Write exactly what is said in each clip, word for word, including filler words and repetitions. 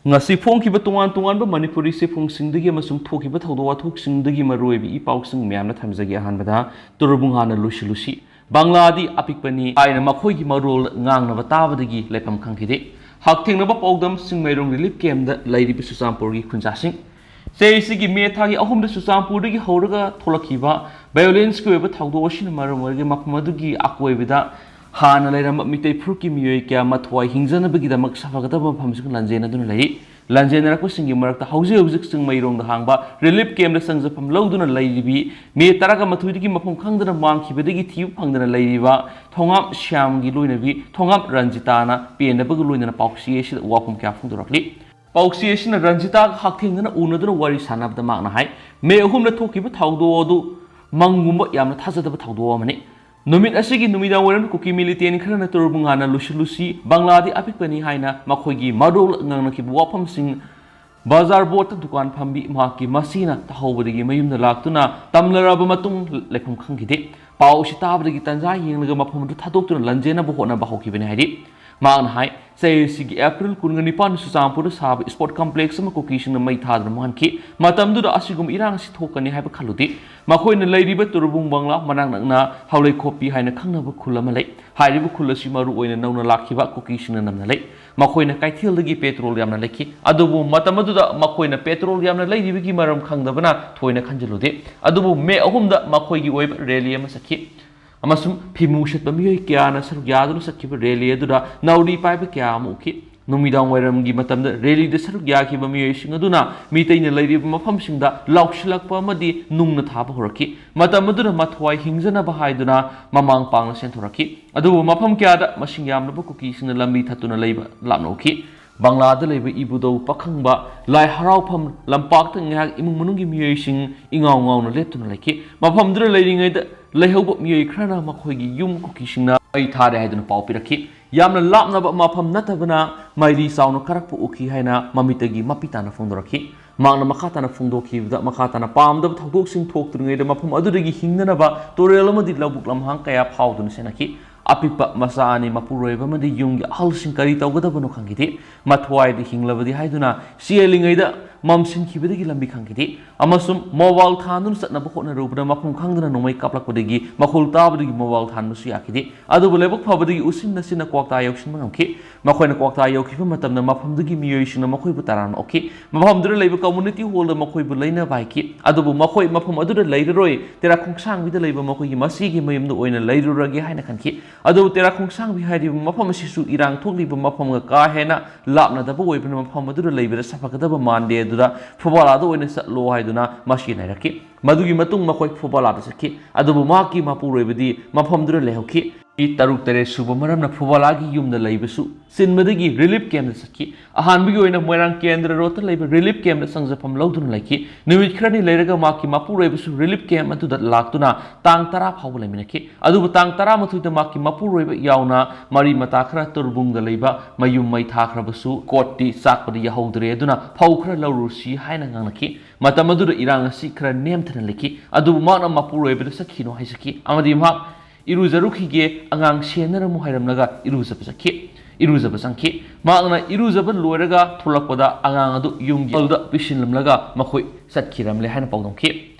ꯉꯁꯤ ꯐꯣꯡꯈꯤꯕ ꯇꯣꯉꯥꯟ ꯇꯣꯉꯥꯟꯕ ꯃꯅꯤꯄꯨꯔꯤ ꯆꯦꯐꯣꯡꯁꯤꯡꯗꯒꯤ ꯑꯃꯁꯨꯡ ꯊꯣꯛꯈꯤꯕ ꯊꯧꯗꯣꯛ ꯋꯥꯊꯣꯛꯁꯤꯡꯗꯒꯤ ꯃꯔꯨꯑꯣꯏꯕ ꯏ ꯄꯥꯎꯁꯤꯡ ꯃꯌꯥꯝꯅ ꯊꯝꯖꯒꯦ꯫ ꯑꯍꯥꯟꯕꯗ, ꯇꯨꯔꯕꯨꯡ ꯍꯥꯟꯅ ꯂꯣꯏꯁꯤꯜꯂꯨꯁꯤ, ꯕꯪꯂꯥꯗꯤ ꯑꯄꯤꯛꯄꯅꯤ ꯍꯥꯏꯅ ꯃꯈꯣꯏꯒꯤ ꯃꯔꯣꯜ ꯉꯥꯡꯅꯕ ꯇꯥꯕꯗꯒꯤ ꯂꯩꯐꯝ ꯈꯪꯈꯤꯗꯦ꯫ ꯍꯛꯊꯦꯡꯅꯕ ꯄꯥꯎꯗꯝ, ꯆꯤꯡꯃꯩꯔꯣꯡ ꯔꯤꯂꯤꯐ ꯀꯦꯝꯗ ꯂꯩꯔꯤꯕ ꯆꯨꯔꯆꯥꯟꯄꯨꯔꯒꯤ ꯈꯨꯟꯖꯥꯁꯤꯡ꯫ ꯆꯍꯤꯁꯤꯒꯤ ꯃꯦ ꯊꯥꯒꯤ ꯑꯍꯨꯝꯗ ꯆꯨꯔꯆꯥꯟꯄꯨꯔꯗꯒꯤ ꯍꯧꯔꯒ ꯊꯣꯛꯂꯛꯈꯤꯕ ꯚꯥꯏꯑꯣꯂꯦꯟꯁꯀꯤ ꯑꯣꯏꯕ ꯊꯧꯗꯣꯛ ꯑꯁꯤꯅ ꯃꯔꯝ ꯑꯣꯏꯔꯒ ꯃꯐꯝ ꯑꯗꯨꯒꯤ ꯑꯀꯣꯏꯕꯗ ꯍꯥꯟꯅ ꯂꯩꯔꯝꯕ ꯃꯤꯇꯩ ꯐꯨꯔꯨꯞꯀꯤ ꯃꯤꯑꯣꯏ ꯀꯌꯥ ꯃꯊ꯭ꯋꯥꯏ ꯍꯤꯡꯖꯅꯕꯒꯤꯗꯃꯛ ꯁꯥꯐꯒꯗꯕ ꯃꯐꯝꯁꯤꯡ ꯂꯥꯟꯖꯦꯟꯅꯗꯨꯅ ꯂꯩ꯫ ꯂꯥꯟꯖꯦꯟꯅꯔꯛꯄꯁꯤꯡꯒꯤ ꯃꯔꯛꯇ ꯍꯧꯖꯤꯛ ꯍꯧꯖꯤꯛ ꯆꯤꯡꯃꯩꯔꯣꯡꯗ ꯍꯥꯡꯕ ꯔꯤꯂꯤꯐ ꯀꯦꯝꯗ ꯆꯪꯖꯐꯝ ꯂꯧꯗꯨꯅ ꯂꯩꯔꯤꯕꯤ, ꯃꯦ ꯇꯔꯥꯃꯥꯊꯣꯏꯗꯒꯤ ꯃꯐꯝ ꯈꯪꯗꯅ ꯃꯥꯡꯈꯤꯕꯗꯒꯤ ꯊꯤꯕ ꯐꯪꯗꯅ ꯂꯩꯔꯤꯕ ꯊꯣꯉꯥꯝ ꯁ꯭ꯌꯥꯝꯒꯤ ꯂꯣꯏꯅꯕꯤ ꯊꯣꯉꯥꯝ ꯔꯟꯖꯤꯇꯥꯅ ꯄꯦꯟꯗꯕꯒ ꯂꯣꯏꯅꯅ ꯄꯥꯎꯆꯦ ꯑꯁꯤꯗ ꯋꯥꯐꯝ ꯀꯌꯥ ꯐꯣꯡꯗꯣꯔꯛꯂꯤ꯫ ꯄꯥꯎꯆꯦ ꯑꯁꯤꯅ ꯔꯟꯖꯤꯇꯥꯒ ꯍꯛꯊꯦꯡꯅꯅ ꯎꯅꯗꯨꯅ ꯋꯥꯔꯤ ꯁꯥꯟꯅꯕꯗ ꯃꯍꯥꯛꯅ ꯍꯥꯏ, ꯃꯦ ꯑꯍꯨꯝꯗ ꯊꯣꯛꯈꯤꯕ ꯊꯧꯗꯣꯛ ꯑꯗꯨ ꯃꯪꯒꯨꯝꯕ ꯌꯥꯝꯅ ꯊꯥꯖꯗꯕ ꯊꯧꯗꯣꯛ ꯑꯃꯅꯤ꯫ ꯅꯨꯃꯤꯠ ꯑꯁꯤꯒꯤ ꯅꯨꯃꯤꯗꯥꯡ ꯋꯥꯏꯔꯝ ꯀꯨꯀꯤ ꯃꯤꯂꯤꯇꯦꯟ ꯈꯔꯅ ꯇꯨꯔꯕꯨꯡ ꯍꯥꯟꯅ ꯂꯣꯏꯁꯤꯜꯂꯨꯁꯤ, ꯕꯪꯂꯥꯗꯤ ꯑꯄꯤꯛꯄꯅꯤ ꯍꯥꯏꯅ ꯃꯈꯣꯏꯒꯤ ꯃꯔꯣꯜ ꯉꯥꯡꯅꯈꯤꯕ ꯋꯥꯐꯝꯁꯤꯡ ꯕꯖꯥꯔ ꯕꯣꯠꯇ ꯗꯨꯀꯥꯟ ꯐꯝꯕꯤ ꯃꯍꯥꯛꯀꯤ ꯃꯁꯤꯅ ꯇꯥꯍꯧꯕꯗꯒꯤ ꯃꯌꯨꯝꯗ ꯂꯥꯛꯇꯨꯅ ꯇꯝꯂꯔꯕ ꯃꯇꯨꯡ ꯂꯩꯐꯝ ꯈꯪꯈꯤꯗꯦ꯫ ꯄꯥꯎ ꯑꯁꯤ ꯇꯥꯕꯗꯒꯤ ꯇꯟꯖꯥ ꯌꯦꯡꯂꯒ ꯃꯐꯝ ꯑꯗꯨ ꯊꯥꯗꯣꯛꯇꯨꯅ ꯂꯟꯖꯦꯟꯅꯕ ꯍꯣꯠꯅꯕ ꯍꯧꯈꯤꯕꯅꯤ ꯍꯥꯏꯔꯤ꯫ ꯃꯍꯥꯛꯅ ꯍꯥꯏ, ꯆꯍꯤꯁꯤꯒꯤ ꯑꯦꯄ꯭ꯔꯤꯜ ꯀꯨꯟꯒ ꯅꯤꯄꯥꯟꯗ ꯆꯨꯔꯆꯥꯟꯄꯨꯔꯗ ꯁꯥꯕ ꯏꯁꯄꯣꯔꯠ ꯀꯝꯄ꯭ꯂꯦꯛꯁ ꯑꯃ ꯀꯨꯀꯤꯁꯤꯡꯅ ꯃꯩ ꯊꯥꯗꯨꯅ ꯃꯥꯡꯍꯟꯈꯤ꯫ ꯃꯇꯝꯗꯨꯗ ꯑꯁꯤꯒꯨꯝꯕ ꯏꯔꯥꯡ ꯑꯁꯤ ꯊꯣꯛꯀꯅꯤ ꯍꯥꯏꯕ ꯈꯜꯂꯨꯗꯦ꯫ ꯃꯈꯣꯏꯅ ꯂꯩꯔꯤꯕ ꯇꯨꯔꯕꯨꯡ ꯕꯪꯂꯥ ꯃꯅꯥꯛ ꯅꯛꯅ ꯍꯥꯎꯂꯩꯈꯣꯞꯄꯤ ꯍꯥꯏꯅ ꯈꯪꯅꯕ ꯈꯨꯜ ꯑꯃ ꯂꯩ꯫ ꯍꯥꯏꯔꯤꯕ ꯈꯨꯜ ꯑꯁꯤ ꯃꯔꯨ ꯑꯣꯏꯅ ꯅꯧꯅ ꯂꯥꯛꯈꯤꯕ ꯀꯨꯀꯤꯁꯤꯡꯅ ꯅꯝꯅ ꯂꯩ꯫ ꯃꯈꯣꯏꯅ ꯀꯩꯊꯦꯜꯗꯒꯤ ꯄꯦꯇ꯭ꯔꯣꯜ ꯌꯥꯝꯅ ꯂꯩꯈꯤ꯫ ꯑꯗꯨꯕꯨ ꯃꯇꯝ ꯑꯗꯨꯗ ꯃꯈꯣꯏꯅ ꯄꯦꯇ꯭ꯔꯣꯜ ꯌꯥꯝꯅ ꯂꯩꯔꯤꯕꯒꯤ ꯃꯔꯝ ꯈꯪꯗꯕꯅ ꯊꯣꯏꯅ ꯈꯟꯖꯤꯜꯂꯨꯗꯦ꯫ ꯑꯗꯨꯕꯨ ꯃꯦ ꯑꯍꯨꯝꯗ ꯃꯈꯣꯏꯒꯤ ꯑꯣꯏꯕ ꯔꯦꯂꯤ ꯑꯃ ꯆꯠꯈꯤ ꯑꯃꯁꯨꯡ ꯐꯤꯃꯨ ꯁꯦꯠꯄ ꯃꯤꯑꯣꯏ ꯀꯌꯥꯅ ꯁꯔꯨꯛ ꯌꯥꯗꯨꯅ ꯆꯠꯈꯤꯕ ꯔꯦꯂꯤ ꯑꯗꯨꯗ ꯅꯥꯎꯔꯤ ꯄꯥꯏꯕ ꯀꯌꯥ ꯑꯃ ꯎꯈꯤ꯫ ꯅꯨꯃꯤꯗꯥꯡ ꯋꯥꯏꯔꯝꯒꯤ ꯃꯇꯝꯗ ꯔꯦꯂꯤꯗ ꯁꯔꯨꯛ ꯌꯥꯈꯤꯕ ꯃꯤꯑꯣꯏꯁꯤꯡ ꯑꯗꯨꯅ ꯃꯤꯇꯩꯅ ꯂꯩꯔꯤꯕ ꯃꯐꯝꯁꯤꯡꯗ ꯂꯥꯎꯁꯤꯜꯂꯛꯄ ꯑꯃꯗꯤ ꯅꯨꯡꯅ ꯊꯥꯕ ꯍꯧꯔꯛꯈꯤ꯫ ꯃꯇꯝ ꯑꯗꯨꯗ ꯃꯊ꯭ꯋꯥꯏ ꯍꯤꯡꯖꯅꯕ ꯍꯥꯏꯗꯨꯅ ꯃꯃꯥꯡ ꯄꯥꯡꯅ ꯆꯦꯟꯊꯣꯔꯛꯈꯤ꯫ ꯑꯗꯨꯕꯨ ꯃꯐꯝ ꯀꯌꯥꯗ ꯃꯁꯤꯡ ꯌꯥꯝꯂꯕ ꯀꯨꯀꯤꯁꯤꯡꯅ ꯂꯝꯕꯤ ꯊꯠꯇꯨꯅ ꯂꯩꯕ ꯂꯥꯞꯅ ꯎꯈꯤ꯫ ꯕꯪꯂꯥꯗ ꯂꯩꯕ ꯏꯕꯨꯙꯧ ꯄꯥꯈꯪꯕ ꯂꯥꯏ ꯍꯔꯥꯎꯐꯝ ꯂꯝꯄꯥꯛꯇ ꯉꯥꯏꯍꯥꯛ ꯏꯃꯨꯡ ꯃꯅꯨꯡꯒꯤ ꯃꯤꯑꯣꯏꯁꯤꯡ ꯏꯉꯥꯎ ꯉꯥꯎꯅ ꯂꯦꯞꯇꯨꯅ ꯂꯩꯈꯤ꯫ ꯃꯐꯝꯗꯨꯗ ꯂꯩꯔꯤꯉꯩꯗ ꯂꯩꯍꯧꯕ ꯃꯤꯑꯣꯏ ꯈꯔꯅ ꯃꯈꯣꯏꯒꯤ ꯌꯨꯝ ꯀꯨꯀꯤꯁꯤꯡꯅ ꯃꯩ ꯊꯥꯔꯦ ꯍꯥꯏꯗꯨꯅ ꯄꯥꯎ ꯄꯤꯔꯛꯈꯤ꯫ ꯌꯥꯝꯅ ꯂꯥꯞꯅꯕ ꯃꯐꯝ ꯅꯠꯇꯕꯅ ꯃꯩꯔꯤ ꯆꯥꯎꯅ ꯀꯥꯔꯛꯄ ꯎꯈꯤ ꯍꯥꯏꯅ ꯃꯃꯤꯠꯇꯒꯤ ꯃꯄꯤ ꯇꯥꯅ ꯐꯣꯡꯗꯣꯔꯛꯈꯤ꯫ ꯃꯍꯥꯛꯅ ꯃꯈꯥ ꯇꯥꯅ ꯐꯣꯡꯗꯣꯛꯈꯤꯕꯗ, ꯃꯈꯥ ꯇꯥꯅ ꯄꯥꯝꯗꯕ ꯊꯧꯗꯣꯛꯁꯤꯡ ꯊꯣꯛꯇ꯭ꯔꯤꯉꯩꯗ ꯃꯐꯝ ꯑꯗꯨꯗꯒꯤ ꯍꯤꯡꯅꯅꯕ ꯇꯨꯔꯦꯜ ꯑꯃꯗꯤ ꯂꯧꯕꯨꯛ ꯂꯝꯍꯥꯡ ꯀꯌꯥ ꯐꯥꯎꯗꯨꯅ ꯆꯦꯟꯅꯈꯤ꯫ ꯑꯄꯤꯛꯄ ꯃꯆꯥ ꯑꯅꯤ ꯃꯄꯨꯔꯣꯏꯕ ꯑꯃꯗꯤ ꯌꯨꯝꯒꯤ ꯑꯍꯜꯁꯤꯡ ꯀꯔꯤ ꯇꯧꯒꯗꯕꯅꯣ ꯈꯪꯈꯤꯗꯦ꯫ ꯃꯊ꯭ꯋꯥꯏꯗ ꯍꯤꯡꯂꯕꯗꯤ ꯍꯥꯏꯗꯨꯅ ꯆꯦꯜꯂꯤꯉꯩꯗ ꯃꯝꯁꯤꯟꯈꯤꯕꯗꯒꯤ ꯂꯝꯕꯤ ꯈꯪꯈꯤꯗꯦ꯫ ꯑꯃꯁꯨꯡ ꯃꯣꯕꯥꯏꯜ ꯊꯥꯟꯗꯨꯅ ꯆꯠꯅꯕ ꯍꯣꯠꯅꯔꯨꯕꯗ ꯃꯐꯝ ꯈꯪꯗꯅ ꯅꯣꯡꯃꯩ ꯀꯥꯞꯂꯛꯄꯗꯒꯤ ꯃꯈꯣꯜ ꯇꯥꯕꯗꯒꯤ ꯃꯣꯕꯥꯏꯜ ꯊꯥꯟꯕꯁꯨ ꯌꯥꯈꯤꯗꯦ꯫ ꯑꯗꯨꯕꯨ ꯂꯥꯏꯕꯛ ꯐꯕꯗꯒꯤ ꯎꯆꯤꯟ ꯅꯥꯆꯤꯟꯅ ꯀ꯭ꯋꯥꯛꯇꯥ ꯌꯧꯁꯤꯟꯕ ꯉꯝꯈꯤ꯫ ꯃꯈꯣꯏꯅ ꯀ꯭ꯋꯥꯛꯇꯥ ꯌꯧꯈꯤꯕ ꯃꯇꯝꯗ ꯃꯐꯝꯗꯨꯒꯤ ꯃꯤꯑꯣꯏꯁꯤꯡꯅ ꯃꯈꯣꯏꯕꯨ ꯇꯔꯥꯝꯅ ꯑꯣꯛꯈꯤ꯫ ꯃꯐꯝꯗꯨꯗ ꯂꯩꯕ ꯀꯝꯃ꯭ꯌꯨꯅꯤꯇꯤ ꯍꯣꯜꯗ ꯃꯈꯣꯏꯕꯨ ꯂꯩꯅꯕ ꯍꯥꯏꯈꯤ꯫ ꯑꯗꯨꯕꯨ ꯃꯈꯣꯏ ꯃꯐꯝ ꯑꯗꯨꯗ ꯂꯩꯔꯔꯣꯏ, ꯇꯦꯔꯥ ꯈꯣꯡꯁꯥꯡꯕꯤꯗ ꯂꯩꯕ ꯃꯈꯣꯏꯒꯤ ꯃꯆꯦꯒꯤ ꯃꯌꯨꯝꯗ ꯑꯣꯏꯅ ꯂꯩꯔꯨꯔꯒꯦ ꯍꯥꯏꯅ ꯈꯟꯈꯤ꯫ ꯑꯗꯨꯕꯨ ꯇꯦꯔꯥ ꯈꯣꯡꯁꯥꯡꯕꯤ ꯍꯥꯏꯔꯤꯕ ꯃꯐꯝ ꯑꯁꯤꯁꯨ ꯏꯔꯥꯡ ꯊꯣꯛꯂꯤꯕ ꯃꯐꯝꯒ ꯀꯥ ꯍꯦꯟꯅ ꯂꯥꯞꯅꯗꯕ ꯑꯣꯏꯕꯅ ꯃꯐꯝ ꯑꯗꯨꯗ ꯂꯩꯕꯗ ꯁꯥꯐꯒꯗꯕ ꯃꯥꯟꯗꯦ꯫ ꯑꯗꯨꯗ ꯐꯨꯕꯥꯂꯥꯗ ꯑꯣꯏꯅ ꯆꯠꯂꯣ ꯍꯥꯏꯗꯨꯅ ꯃꯁꯤ ꯅꯥꯏꯔꯛꯈꯤ꯫ ꯃꯗꯨꯒꯤ ꯃꯇꯨꯡ ꯃꯈꯣꯏ ꯐꯨꯕꯥꯂꯥꯗ ꯆꯠꯈꯤ꯫ ꯑꯗꯨꯕꯨ ꯃꯍꯥꯛꯀꯤ ꯃꯄꯨꯔꯣꯏꯕꯗꯤ ꯃꯐꯝꯗꯨꯗ ꯂꯩꯍꯧꯈꯤ꯫ ꯃꯤ ꯇꯔꯨꯛ ꯇꯔꯦꯠ ꯁꯨꯕ ꯃꯔꯝꯅ ꯐꯨꯕꯥꯂꯥꯒꯤ ꯌꯨꯝꯗ ꯂꯩꯕꯁꯨ ꯆꯤꯟꯕꯗꯒꯤ ꯔꯤꯂꯤꯐ ꯀꯦꯝꯞꯇ ꯆꯠꯈꯤ꯫ ꯑꯍꯥꯟꯕꯒꯤ ꯑꯣꯏꯅ ꯃꯣꯏꯔꯥꯡ ꯀꯦꯟꯗ꯭ꯔ ꯔꯣꯗꯇ ꯂꯩꯕ ꯔꯤꯂꯤꯐ ꯀꯦꯝꯞꯇ ꯆꯪꯖꯐꯝ ꯂꯧꯗꯨꯅ ꯂꯩꯈꯤ꯫ ꯅꯨꯃꯤꯠ ꯈꯔꯅꯤ ꯂꯩꯔꯒ ꯃꯍꯥꯛꯀꯤ ꯃꯄꯨꯔꯣꯏꯕꯁꯨ ꯔꯤꯂꯤꯐ ꯀꯦꯝꯞ ꯑꯗꯨꯗ ꯂꯥꯛꯇꯨꯅ ꯇꯥꯡ ꯇꯔꯥ ꯐꯥꯎꯕ ꯂꯩꯃꯤꯟꯅꯈꯤ꯫ ꯑꯗꯨꯕꯨ ꯇꯥꯡ ꯇꯔꯥꯃꯥꯊꯣꯏꯗ ꯃꯍꯥꯛꯀꯤ ꯃꯄꯨꯔꯣꯏꯕ ꯌꯥꯎꯅ ꯃꯔꯤ ꯃꯇꯥ ꯈꯔ ꯇꯨꯔꯕꯨꯡꯗ ꯂꯩꯕ ꯃꯌꯨꯝ ꯃꯩ ꯊꯥꯈ꯭ꯔꯕꯁꯨ ꯀꯣꯔꯠꯇꯤ ꯆꯥꯛꯄꯗꯤ ꯌꯥꯍꯧꯗ꯭ꯔꯦ, ꯑꯗꯨꯅ ꯐꯧ ꯈꯔ ꯂꯧꯔꯨꯁꯤ ꯍꯥꯏꯅ ꯉꯥꯡꯅꯈꯤ꯫ ꯃꯇꯝ ꯑꯗꯨꯗ ꯏꯔꯥꯡ ꯑꯁꯤ ꯈꯔ ꯅꯦꯝꯊꯅ ꯂꯩꯈꯤ꯫ ꯑꯗꯨꯕꯨ ꯃꯍꯥꯛꯅ ꯃꯄꯨꯔꯣꯏꯕꯗ ꯆꯠꯈꯤꯅꯣ ꯍꯥꯏꯖꯈꯤ ꯑꯃꯗꯤ ꯃꯍꯥꯛ ꯏꯔꯨꯖꯔꯨꯈꯤꯒꯦ, ꯑꯉꯥꯡ ꯁꯦꯟꯅꯔꯝꯃꯨ ꯍꯥꯏꯔꯝꯂꯒ ꯏꯔꯨꯖꯕ ꯆꯠꯈꯤ꯫ ꯏꯔꯨꯖꯕ ꯆꯪꯈꯤ꯫ ꯃꯍꯥꯛꯅ ꯏꯔꯨꯖꯕ ꯂꯣꯏꯔꯒ ꯊꯣꯛꯂꯛꯄꯗ ꯑꯉꯥꯡ ꯑꯗꯨ ꯌꯨꯝꯒꯤ ꯑꯍꯜꯗ ꯄꯤꯁꯤꯜꯂꯝꯂꯒ ꯃꯈꯣꯏ ꯆꯠꯈꯤꯔꯝꯂꯦ ꯍꯥꯏꯅ ꯄꯥꯎꯗꯝꯈꯤ꯫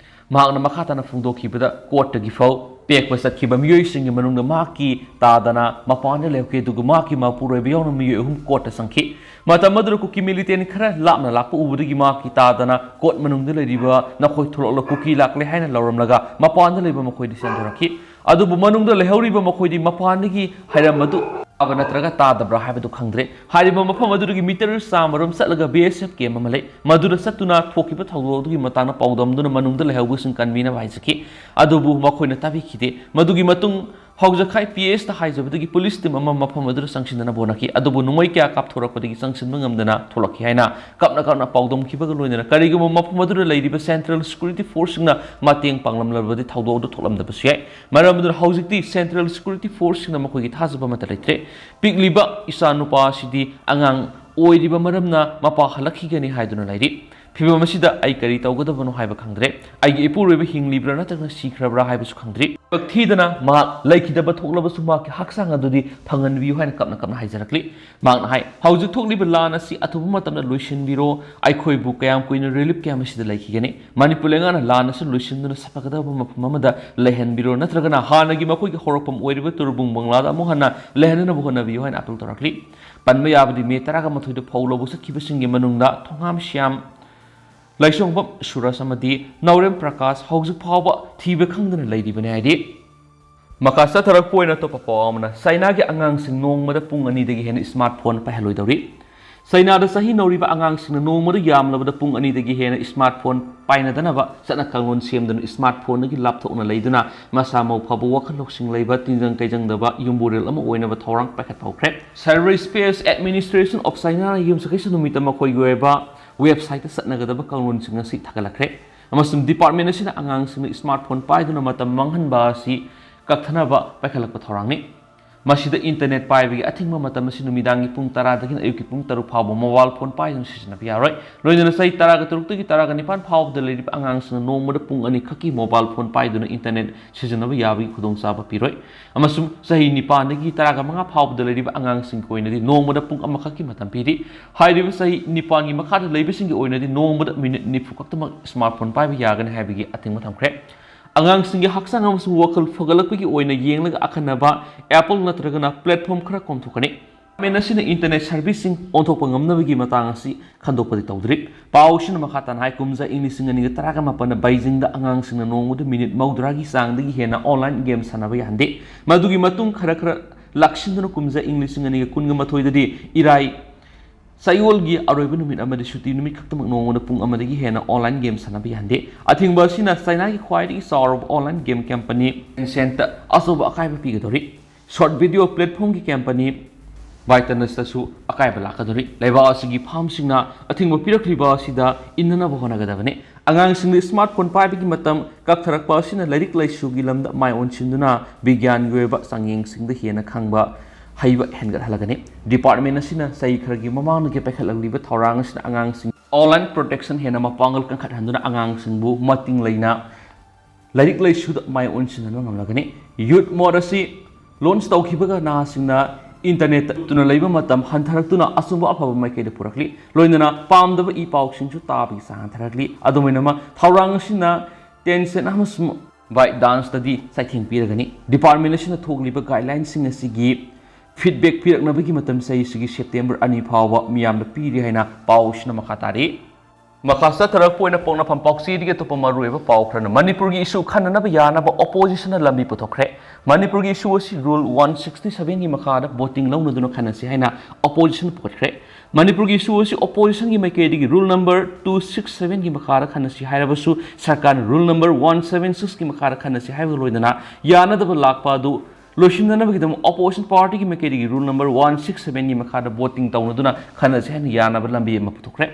ꯃꯍꯥꯛꯅ ꯃꯈꯥ ꯇꯥꯅ ꯐꯣꯡꯗꯣꯛꯈꯤꯕꯗ ꯀꯣꯔꯠꯇꯒꯤ ꯐꯥꯎ ꯄꯦꯛꯄ ꯆꯠꯈꯤꯕ ꯃꯤꯑꯣꯏꯁꯤꯡꯒꯤ ꯃꯅꯨꯡꯗ ꯃꯍꯥꯛꯀꯤ ꯇꯥꯗꯅ ꯃꯄꯥꯟꯗ ꯂꯩꯍꯧꯈꯤ, ꯑꯗꯨꯒ ꯃꯍꯥꯛꯀꯤ ꯃꯄꯨꯔꯣꯏꯕ ꯌꯥꯎꯅ ꯃꯤꯑꯣꯏ ꯑꯍꯨꯝ ꯀꯣꯔꯠꯇ ꯆꯪꯈꯤ꯫ ꯃꯇꯝ ꯑꯗꯨꯗ ꯀꯨꯀꯤ ꯃꯤꯂꯤꯇꯦꯟ ꯈꯔ ꯂꯥꯞꯅ ꯂꯥꯛꯄ ꯎꯕꯗꯒꯤ ꯃꯍꯥꯛꯀꯤ ꯇꯥꯗꯅ ꯀꯣꯔꯠ ꯃꯅꯨꯡꯗ ꯂꯩꯔꯤꯕ "ꯅꯈꯣꯏ ꯊꯣꯛꯂꯛꯂꯣ, ꯀꯨꯀꯤ ꯂꯥꯛꯂꯦ" ꯍꯥꯏꯅ ꯂꯥꯎꯔꯝꯂꯒ ꯃꯄꯥꯟꯗ ꯂꯩꯕ ꯃꯈꯣꯏꯗꯤ ꯆꯦꯟꯊꯣꯔꯛꯈꯤ꯫ ꯑꯗꯨꯕꯨ ꯃꯅꯨꯡꯗ ꯂꯩꯍꯧꯔꯤꯕ ꯃꯈꯣꯏꯗꯤ ꯃꯄꯥꯟꯗꯒꯤ ꯍꯥꯏꯔꯝꯕꯗꯨ ꯇꯥꯕ ꯅꯠꯇ꯭ꯔꯒ ꯇꯥꯗꯕ꯭ꯔꯥ ꯍꯥꯏꯕꯗꯨ ꯈꯪꯗ꯭ꯔꯦ꯫ ꯍꯥꯏꯔꯤꯕ ꯃꯐꯝ ꯑꯗꯨꯗꯒꯤ ꯃꯤꯇꯔ ꯆꯥꯝꯃꯔꯣꯝ ꯆꯠꯂꯒ ꯕꯤ ꯑꯦꯁ ꯑꯦꯐ ꯀꯦꯝꯞ ꯑꯃ ꯂꯩ꯫ ꯃꯗꯨꯗ ꯆꯠꯇꯨꯅ ꯊꯣꯛꯈꯤꯕ ꯊꯧꯗꯣꯛ ꯑꯗꯨꯒꯤ ꯃꯇꯥꯡꯗ ꯄꯥꯎꯗꯝꯗꯨꯅ ꯃꯅꯨꯡꯗ ꯂꯩꯍꯧꯕꯁꯤꯡ ꯀꯟꯕꯤꯅꯕ ꯍꯥꯏꯖꯈꯤ꯫ ꯑꯗꯨꯕꯨ ꯃꯈꯣꯏꯅ ꯇꯥꯕꯤꯈꯤꯗꯦ꯫ ꯃꯗꯨꯒꯤ ꯃꯇꯨꯡ ꯍꯧꯖꯈꯥꯏ ꯄꯤ ꯑꯦꯁꯇ ꯍꯥꯏꯖꯕꯗꯒꯤ ꯄꯨꯂꯤꯁ ꯇꯤꯝ ꯑꯃ ꯃꯐꯝ ꯑꯗꯨꯗ ꯆꯪꯁꯤꯟꯅꯅꯕ ꯍꯣꯠꯅꯈꯤ꯫ ꯑꯗꯨꯕꯨ ꯅꯣꯡꯃꯩ ꯀꯌꯥ ꯀꯥꯞꯊꯣꯔꯛꯄꯗꯒꯤ ꯆꯪꯁꯤꯟꯕ ꯉꯝꯗꯅ ꯊꯣꯛꯂꯛꯈꯤ ꯍꯥꯏꯅ ꯀꯞꯅ ꯀꯞꯅ ꯄꯥꯎꯗꯝꯈꯤꯕꯒ ꯂꯣꯏꯅꯅ ꯀꯔꯤꯒꯨꯝꯕ ꯃꯐꯝ ꯑꯗꯨꯗ ꯂꯩꯔꯤꯕ ꯁꯦꯟꯇ꯭ꯔꯦꯜ ꯁꯦꯀ꯭ꯌꯨꯔꯤꯇꯤ ꯐꯣꯔꯁꯁꯤꯡꯅ ꯃꯇꯦꯡ ꯄꯥꯡꯂꯝꯂꯕꯗꯤ ꯊꯧꯗꯣꯛ ꯑꯗꯨ ꯊꯣꯛꯂꯝꯗꯕꯁꯨ ꯌꯥꯏ꯫ ꯃꯔꯝ ꯑꯗꯨꯅ ꯍꯧꯖꯤꯛꯇꯤ ꯁꯦꯟꯇ꯭ꯔꯦꯜ ꯁꯦꯀ꯭ꯌꯨꯔꯤꯇꯤ ꯐꯣꯔꯁꯁꯤꯡꯅ ꯃꯈꯣꯏꯒꯤ ꯊꯥꯖꯕ ꯑꯃꯠꯇ ꯂꯩꯇ꯭ꯔꯦ꯫ ꯄꯤꯛꯂꯤꯕ ꯏꯆꯥ ꯅꯨꯄꯥ ꯑꯁꯤꯗꯤ ꯑꯉꯥꯡ ꯑꯣꯏꯔꯤꯕ ꯃꯔꯝꯅ ꯃꯄꯥ ꯍꯜꯂꯛꯈꯤꯒꯅꯤ ꯍꯥꯏꯗꯨꯅ ꯂꯩꯔꯤ꯫ ꯐꯤꯚꯝ ꯑꯁꯤꯗ ꯑꯩ ꯀꯔꯤ ꯇꯧꯒꯗꯕꯅꯣ ꯍꯥꯏꯕ ꯈꯪꯗ꯭ꯔꯦ꯫ ꯑꯩꯒꯤ ꯏꯄꯨꯔꯣꯏꯕ ꯍꯤꯡꯂꯤꯕ꯭ꯔꯥ ꯅꯠꯇ꯭ꯔꯒꯅ ꯁꯤꯈ꯭ꯔꯕ꯭ꯔꯥ ꯍꯥꯏꯕꯁꯨ ꯈꯪꯗ꯭ꯔꯤ꯫ ꯊꯕꯛ ꯊꯤꯗꯅ ꯃꯍꯥꯛ ꯂꯩꯈꯤꯗꯕ ꯊꯣꯛꯂꯕꯁꯨ ꯃꯍꯥꯛꯀꯤ ꯍꯛꯆꯥꯡ ꯑꯗꯨꯗꯤ ꯐꯪꯍꯟꯕꯤꯌꯨ ꯍꯥꯏꯅ ꯀꯞꯅ ꯀꯞꯅ ꯍꯥꯏꯖꯔꯛꯂꯤ꯫ ꯃꯍꯥꯛꯅ ꯍꯥꯏ, "ꯍꯧꯖꯤꯛ ꯊꯣꯛꯂꯤꯕ ꯂꯥꯟ ꯑꯁꯤ ꯑꯊꯨꯕ ꯃꯇꯝꯗ ꯂꯣꯏꯁꯤꯟꯕꯤꯔꯣ꯫ ꯑꯩꯈꯣꯏꯕꯨ ꯀꯌꯥꯝ ꯀꯨꯏꯅ relief camp ꯑꯁꯤꯗ ꯂꯩꯈꯤꯒꯅꯤ? ꯃꯅꯤꯄꯨꯔ ꯂꯩꯉꯥꯛꯅ ꯂꯥꯟ ꯑꯁꯤ ꯂꯣꯏꯁꯤꯟꯗꯨꯅ ꯁꯥꯐꯒꯗꯕ ꯃꯐꯝ ꯑꯃꯗ ꯂꯩꯍꯟꯕꯤꯔꯣ, ꯅꯠꯇ꯭ꯔꯒꯅ ꯍꯥꯟꯅꯒꯤ ꯃꯈꯣꯏꯒꯤ ꯍꯧꯔꯛꯐꯝ ꯑꯣꯏꯔꯤꯕ ꯇꯨꯔꯕꯨꯡ ꯕꯪꯂꯥꯗ ꯑꯃꯨꯛ ꯍꯟꯅ ꯂꯩꯍꯟꯅꯅꯕ ꯍꯣꯠꯅꯕꯤꯌꯨ" ꯍꯥꯏꯅ appeal ꯇꯧꯔꯛꯂꯤ꯫ ꯄꯟꯕ ꯌꯥꯕꯗꯤ ꯃꯦ ꯇꯔꯥꯃꯥꯊꯣꯏꯗ ꯐꯧ ꯂꯧꯕ ꯆꯠꯈꯤꯕꯁꯤꯡꯒꯤ ꯃꯅꯨꯡꯗ ꯊꯣꯉꯥꯝ ꯁ꯭ꯌꯥꯝ, ꯂꯥꯏꯁꯣꯡꯕꯝ ꯁꯨꯔꯖ ꯑꯃꯗꯤ ꯅꯥꯎꯔꯦꯝ ꯄ꯭ꯔꯀꯥꯁ ꯍꯧꯖꯤꯛ ꯐꯥꯎꯕ ꯊꯤꯕ ꯈꯪꯗꯅ ꯂꯩꯔꯤꯕꯅꯤ ꯍꯥꯏꯔꯤ꯫ ꯃꯈꯥ ꯆꯠꯊꯔꯛꯄ ꯑꯣꯏꯅ ꯑꯇꯣꯞꯄ ꯄꯥꯎ ꯑꯃꯅ, ꯆꯥꯏꯅꯥꯒꯤ ꯑꯉꯥꯡꯁꯤꯡ ꯅꯣꯡꯃꯗ ꯄꯨꯡ ꯑꯅꯤꯗꯒꯤ ꯍꯦꯟꯅ smartphone ꯄꯥꯏꯍꯜꯂꯣꯏꯗꯧꯔꯤ꯫ ꯆꯥꯏꯅꯥꯗ ꯆꯍꯤ ꯅꯧꯔꯤꯕ ꯑꯉꯥꯡꯁꯤꯡꯅ ꯅꯣꯡꯃꯗ ꯌꯥꯝꯂꯕꯗ ꯄꯨꯡ ꯑꯅꯤꯗꯒꯤ ꯍꯦꯟꯅ smartphone ꯄꯥꯏꯅꯗꯅꯕ ꯆꯠꯅ ꯀꯥꯡꯂꯣꯟ ꯁꯦꯝꯗꯨꯅ smartphoneꯗꯒꯤ ꯂꯥꯞꯊꯣꯛꯅ ꯂꯩꯗꯨꯅ ꯃꯁꯥ ꯃꯎ ꯐꯕ, ꯋꯥꯈꯜ ꯂꯧꯁꯤꯡ ꯂꯩꯕ, ꯇꯤꯟꯖꯪ ꯀꯩꯖꯪꯗꯕ ꯌꯨꯝꯕꯨꯔꯦꯜ ꯑꯃ ꯑꯣꯏꯅꯕ ꯊꯧꯔꯥꯡ ꯄꯥꯏꯈꯠꯄ ꯍꯧꯈ꯭ꯔꯦ꯫ Cyber Space Administration of China ꯌꯨꯝꯁꯀꯩꯁ ꯅꯨꯃꯤꯠꯇ ꯃꯈꯣꯏꯒꯤ ꯑꯣꯏꯕ websiteꯇ ꯆꯠꯅꯒꯗꯕ ꯀꯥꯡꯂꯣꯟꯁꯤꯡ ꯑꯁꯤ ꯊꯥꯒꯠꯂꯛꯈ꯭ꯔꯦ, ꯑꯃꯁꯨꯡ department ꯑꯁꯤꯅ ꯑꯉꯥꯡꯁꯤꯡꯅ smartphone ꯄꯥꯏꯗꯨꯅ ꯃꯇꯝ ꯃꯥꯡꯍꯟꯕ ꯑꯁꯤ ꯀꯛꯊꯅꯕ ꯄꯥꯏꯈꯠꯂꯛꯄ ꯊꯧꯔꯥꯡꯅꯤ꯫ ꯃꯁꯤꯗ internet ꯄꯥꯏꯕꯒꯤ ꯑꯊꯤꯡꯕ ꯃꯇꯝ ꯑꯁꯤ ꯅꯨꯃꯤꯗꯥꯡꯒꯤ ꯄꯨꯡ ꯇꯔꯥꯗꯒꯤꯅ ꯑꯌꯨꯛꯀꯤ ꯄꯨꯡ ꯇꯔꯨꯛ ꯐꯥꯎꯕ mobile phone ꯄꯥꯏꯗꯨꯅ ꯁꯤꯖꯤꯟꯅꯕ ꯌꯥꯔꯣꯏ꯫ ꯂꯣꯏꯅꯅ ꯆꯍꯤ ꯇꯔꯥꯒ ꯇꯔꯨꯛꯇꯒꯤ ꯇꯔꯥꯒ ꯅꯤꯄꯥꯟ ꯐꯥꯎꯕꯗ ꯂꯩꯔꯤꯕ ꯑꯉꯥꯡꯁꯤꯡꯅ ꯅꯣꯡꯃꯗ ꯄꯨꯡ ꯑꯅꯤꯈꯛꯀꯤ mobile phone ꯄꯥꯏꯗꯨꯅ internet ꯁꯤꯖꯤꯟꯅꯕ ꯌꯥꯕꯒꯤ ꯈꯨꯗꯣꯡꯆꯥꯕ ꯄꯤꯔꯣꯏ, ꯑꯃꯁꯨꯡ ꯆꯍꯤ ꯅꯤꯄꯥꯟꯗꯒꯤ ꯇꯔꯥꯒ ꯃꯉꯥ ꯐꯥꯎꯕꯗ ꯂꯩꯔꯤꯕ ꯑꯉꯥꯡꯁꯤꯡꯒꯤ ꯑꯣꯏꯅꯗꯤ ꯅꯣꯡꯃꯗ ꯄꯨꯡ ꯑꯃꯈꯛꯀꯤ ꯃꯇꯝ ꯄꯤꯔꯤ꯫ ꯍꯥꯏꯔꯤꯕ ꯆꯍꯤ ꯅꯤꯄꯥꯟꯒꯤ ꯃꯈꯥꯗ ꯂꯩꯕꯁꯤꯡꯒꯤ ꯑꯣꯏꯅꯗꯤ ꯅꯣꯡꯃꯗ minute ꯅꯤꯐꯨ ꯈꯛꯇꯃꯛ smartphone ꯄꯥꯏꯕ ꯌꯥꯒꯅꯤ ꯍꯥꯏꯕꯒꯤ ꯑꯊꯤꯡꯕ ꯊꯝꯈ꯭ꯔꯦ꯫ ꯑꯉꯥꯡꯁꯤꯡꯒꯤ ꯍꯛꯆꯥꯡ ꯑꯃꯁꯨꯡ ꯋꯥꯈꯜ ꯐꯒꯠꯂꯛꯄꯒꯤ ꯑꯣꯏꯅ ꯌꯦꯡꯂꯒ ꯑꯈꯟꯅꯕ app ꯅꯠꯇ꯭ꯔꯒꯅ platform ꯈꯔ ꯀꯣꯝꯊꯣꯛꯀꯅꯤ꯫ Government ꯑꯁꯤꯅ internet serviceꯁꯤꯡ ꯑꯣꯟꯊꯣꯛꯄ ꯉꯝꯅꯕꯒꯤ ꯃꯇꯥꯡ ꯑꯁꯤ ꯈꯟꯗꯣꯛꯄꯗꯤ ꯇꯧꯗ꯭ꯔꯤ꯫ ꯄꯥꯎꯁꯤꯅ ꯃꯈꯥ ꯇꯥꯅ ꯍꯥꯏ, ꯀꯨꯝꯖꯥ ꯏꯪ ꯂꯤꯁꯤꯡ ꯑꯅꯤꯒ ꯇꯔꯥꯒ ꯃꯥꯄꯟꯗ ꯕꯩꯖꯤꯡꯗ ꯑꯉꯥꯡꯁꯤꯡꯅ ꯅꯣꯡꯃꯗ minute ꯃꯧꯗ꯭ꯔꯥꯒꯤ ꯆꯥꯡꯗꯒꯤ ꯍꯦꯟꯅ online game ꯁꯥꯟꯅꯕ ꯌꯥꯍꯟꯗꯦ꯫ ꯃꯗꯨꯒꯤ ꯃꯇꯨꯡ ꯈꯔ ꯈꯔ ꯂꯥꯛꯁꯤꯟꯗꯨꯅ ꯀꯨꯝꯖꯥ ꯏꯪ ꯂꯤꯁꯤꯡ ꯑꯅꯤꯒ ꯀꯨꯟꯒ ꯃꯥꯊꯣꯏꯗꯗꯤ ꯏꯔꯥꯏ ꯆꯌꯣꯜꯒꯤ ꯑꯔꯣꯏꯕ ꯅꯨꯃꯤꯠ ꯑꯃꯗꯤ ꯁꯨꯇꯤ ꯅꯨꯃꯤꯠ ꯈꯛꯇꯃꯛ ꯅꯣꯡꯃꯗ ꯄꯨꯡ ꯑꯃꯗꯒꯤ ꯍꯦꯟꯅ online game ꯁꯥꯟꯅꯕ ꯌꯥꯍꯟꯗꯦ꯫ ꯑꯊꯤꯡꯕ ꯑꯁꯤꯅ ꯆꯥꯏꯅꯥꯒꯤ ꯈ꯭ꯋꯥꯏꯗꯒꯤ ꯆꯥꯎꯔꯕ online game company Tencentꯇ ꯑꯆꯧꯕ ꯑꯀꯥꯏꯕ ꯄꯤꯒꯗꯧꯔꯤ꯫ Short video platformꯒꯤ company ByteDanceꯇꯁꯨ ꯑꯀꯥꯏꯕ ꯂꯥꯛꯀꯗꯧꯔꯤ꯫ ꯂꯩꯕꯥꯛ ꯑꯁꯤꯒꯤ firmꯁꯤꯡꯅ ꯑꯊꯤꯡꯕ ꯄꯤꯔꯛꯂꯤꯕ ꯑꯁꯤꯗ ꯏꯟꯅꯅꯕ ꯍꯣꯠꯅꯒꯗꯕꯅꯤ꯫ ꯑꯉꯥꯡꯁꯤꯡꯗ smartphone ꯄꯥꯏꯕꯒꯤ ꯃꯇꯝ ꯀꯛꯊꯔꯛꯄ ꯑꯁꯤꯅ ꯂꯥꯏꯔꯤꯛ ꯂꯥꯏꯁꯨꯒꯤ ꯂꯝꯗ ꯃꯥꯏ ꯑꯣꯟꯁꯤꯟꯗꯨꯅ ꯕꯤꯒ꯭ꯌꯥꯟꯒꯤ ꯑꯣꯏꯕ ꯆꯥꯡꯌꯦꯡꯁꯤꯡꯗ ꯍꯦꯟꯅ ꯈꯪꯕ ꯍꯩꯕ ꯍꯦꯟꯒꯠꯍꯜꯂꯒꯅꯤ꯫ ꯗꯤꯄꯥꯔꯠꯃꯦꯟ ꯑꯁꯤꯅ ꯆꯍꯤ ꯈꯔꯒꯤ ꯃꯃꯥꯡꯗꯒꯤ ꯄꯥꯏꯈꯠꯂꯛꯂꯤꯕ ꯊꯧꯔꯥꯡ ꯑꯁꯤꯅ ꯑꯉꯥꯡꯁꯤꯡ online protection ꯍꯦꯟꯅ ꯃꯄꯥꯡꯒꯜ ꯀꯟꯈꯠꯍꯟꯗꯨꯅ ꯑꯉꯥꯡꯁꯤꯡꯕꯨ ꯃꯇꯤꯡ ꯂꯩꯅ ꯂꯥꯏꯔꯤꯛ ꯂꯥꯏꯁꯨꯗ ꯃꯥꯏ ꯑꯣꯟꯁꯤꯟꯍꯟꯕ ꯉꯝꯂꯒꯅꯤ꯫ Youth Mode ꯑꯁꯤ launch ꯇꯧꯈꯤꯕꯒ ꯅꯍꯥꯁꯤꯡꯅ internet ꯇ ꯇꯨꯅ ꯂꯩꯕ ꯃꯇꯝ ꯍꯟꯊꯔꯛꯇꯨꯅ ꯑꯆꯨꯝꯕ ꯑꯐꯕ ꯃꯥꯏꯀꯩꯗ ꯄꯨꯔꯛꯂꯤ꯫ ꯂꯣꯏꯅꯅ ꯄꯥꯝꯗꯕ ꯏ ꯄꯥꯎꯁꯤꯡꯁꯨ ꯇꯥꯕꯒꯤ ꯆꯥꯡ ꯍꯟꯊꯔꯛꯂꯤ꯫ ꯑꯗꯨꯝ ꯑꯣꯏꯅꯃꯛ ꯊꯧꯔꯥꯡ ꯑꯁꯤꯅ ten cent ꯑꯃꯁꯨꯡ ByteDance ꯇꯗꯤ ꯆꯩꯊꯦꯡ ꯄꯤꯔꯒꯅꯤ꯫ ꯗꯤꯄꯥꯔꯠꯃꯦꯟ ꯑꯁꯤꯅ ꯊꯣꯛꯂꯤꯕ guideline ꯁꯤꯡ ꯑꯁꯤꯒꯤ feedback ꯄꯤꯔꯛꯅꯕꯒꯤ ꯃꯇꯝ ꯆꯍꯤꯁꯤꯒꯤ September ꯑꯅꯤ ꯐꯥꯎꯕ ꯃꯤꯌꯥꯝꯗ ꯄꯤꯔꯤ ꯍꯥꯏꯅ ꯄꯥꯎꯁꯤꯅ ꯃꯈꯥ ꯇꯥꯔꯤ꯫ ꯃꯈꯥ ꯆꯠꯊꯔꯛꯄ ꯑꯣꯏꯅ ꯄꯣꯛꯅꯐꯝ ꯄꯥꯎꯆꯦꯗꯒꯤ ꯑꯇꯣꯞꯄ ꯃꯔꯨꯑꯣꯏꯕ ꯄꯥꯎ ꯈꯔꯅ ꯃꯅꯤꯄꯨꯔꯒꯤ issue ꯈꯟꯅꯅꯕ ꯌꯥꯅꯕ opposition ꯅ ꯂꯝꯕꯤ ꯄꯨꯊꯣꯛꯈ꯭ꯔꯦ꯫ ꯃꯅꯤꯄꯨꯔꯒꯤ issue ꯑꯁꯤ Rule one sixty seven ꯒꯤ ꯃꯈꯥꯗ voting ꯂꯧꯅꯗꯨꯅ ꯈꯟꯅꯁꯤ ꯍꯥꯏꯅ opposition ꯄꯨꯈꯠꯈ꯭ꯔꯦ꯫ ꯃꯅꯤꯄꯨꯔꯒꯤ issue ꯑꯁꯤ opposition ꯒꯤ ꯃꯥꯏꯀꯩꯗꯒꯤ Rule number two six seven ꯒꯤ ꯃꯈꯥꯗ ꯈꯟꯅꯁꯤ ꯍꯥꯏꯔꯕꯁꯨ ꯁꯔꯀꯥꯔꯅ Rule number one seven six ꯀꯤ ꯃꯈꯥꯗ ꯈꯟꯅꯁꯤ ꯍꯥꯏꯕꯒ ꯂꯣꯏꯅꯅ ꯌꯥꯅꯗꯕ ꯂꯥꯛꯄ ꯑꯗꯨ ꯂꯣꯏꯁꯤꯟꯅꯅꯕꯒꯤꯗꯃꯛ opposition party ꯒꯤ ꯃꯥꯏꯀꯩꯗꯒꯤ Rule number one six seven ꯒꯤ ꯃꯈꯥꯗ voting ꯇꯧꯅꯗꯨꯅ ꯈꯟꯅꯁꯤ ꯍꯥꯏꯅ ꯌꯥꯅꯕ ꯂꯝꯕꯤ ꯑꯃ ꯄꯨꯊꯣꯛꯈ꯭ꯔꯦ꯫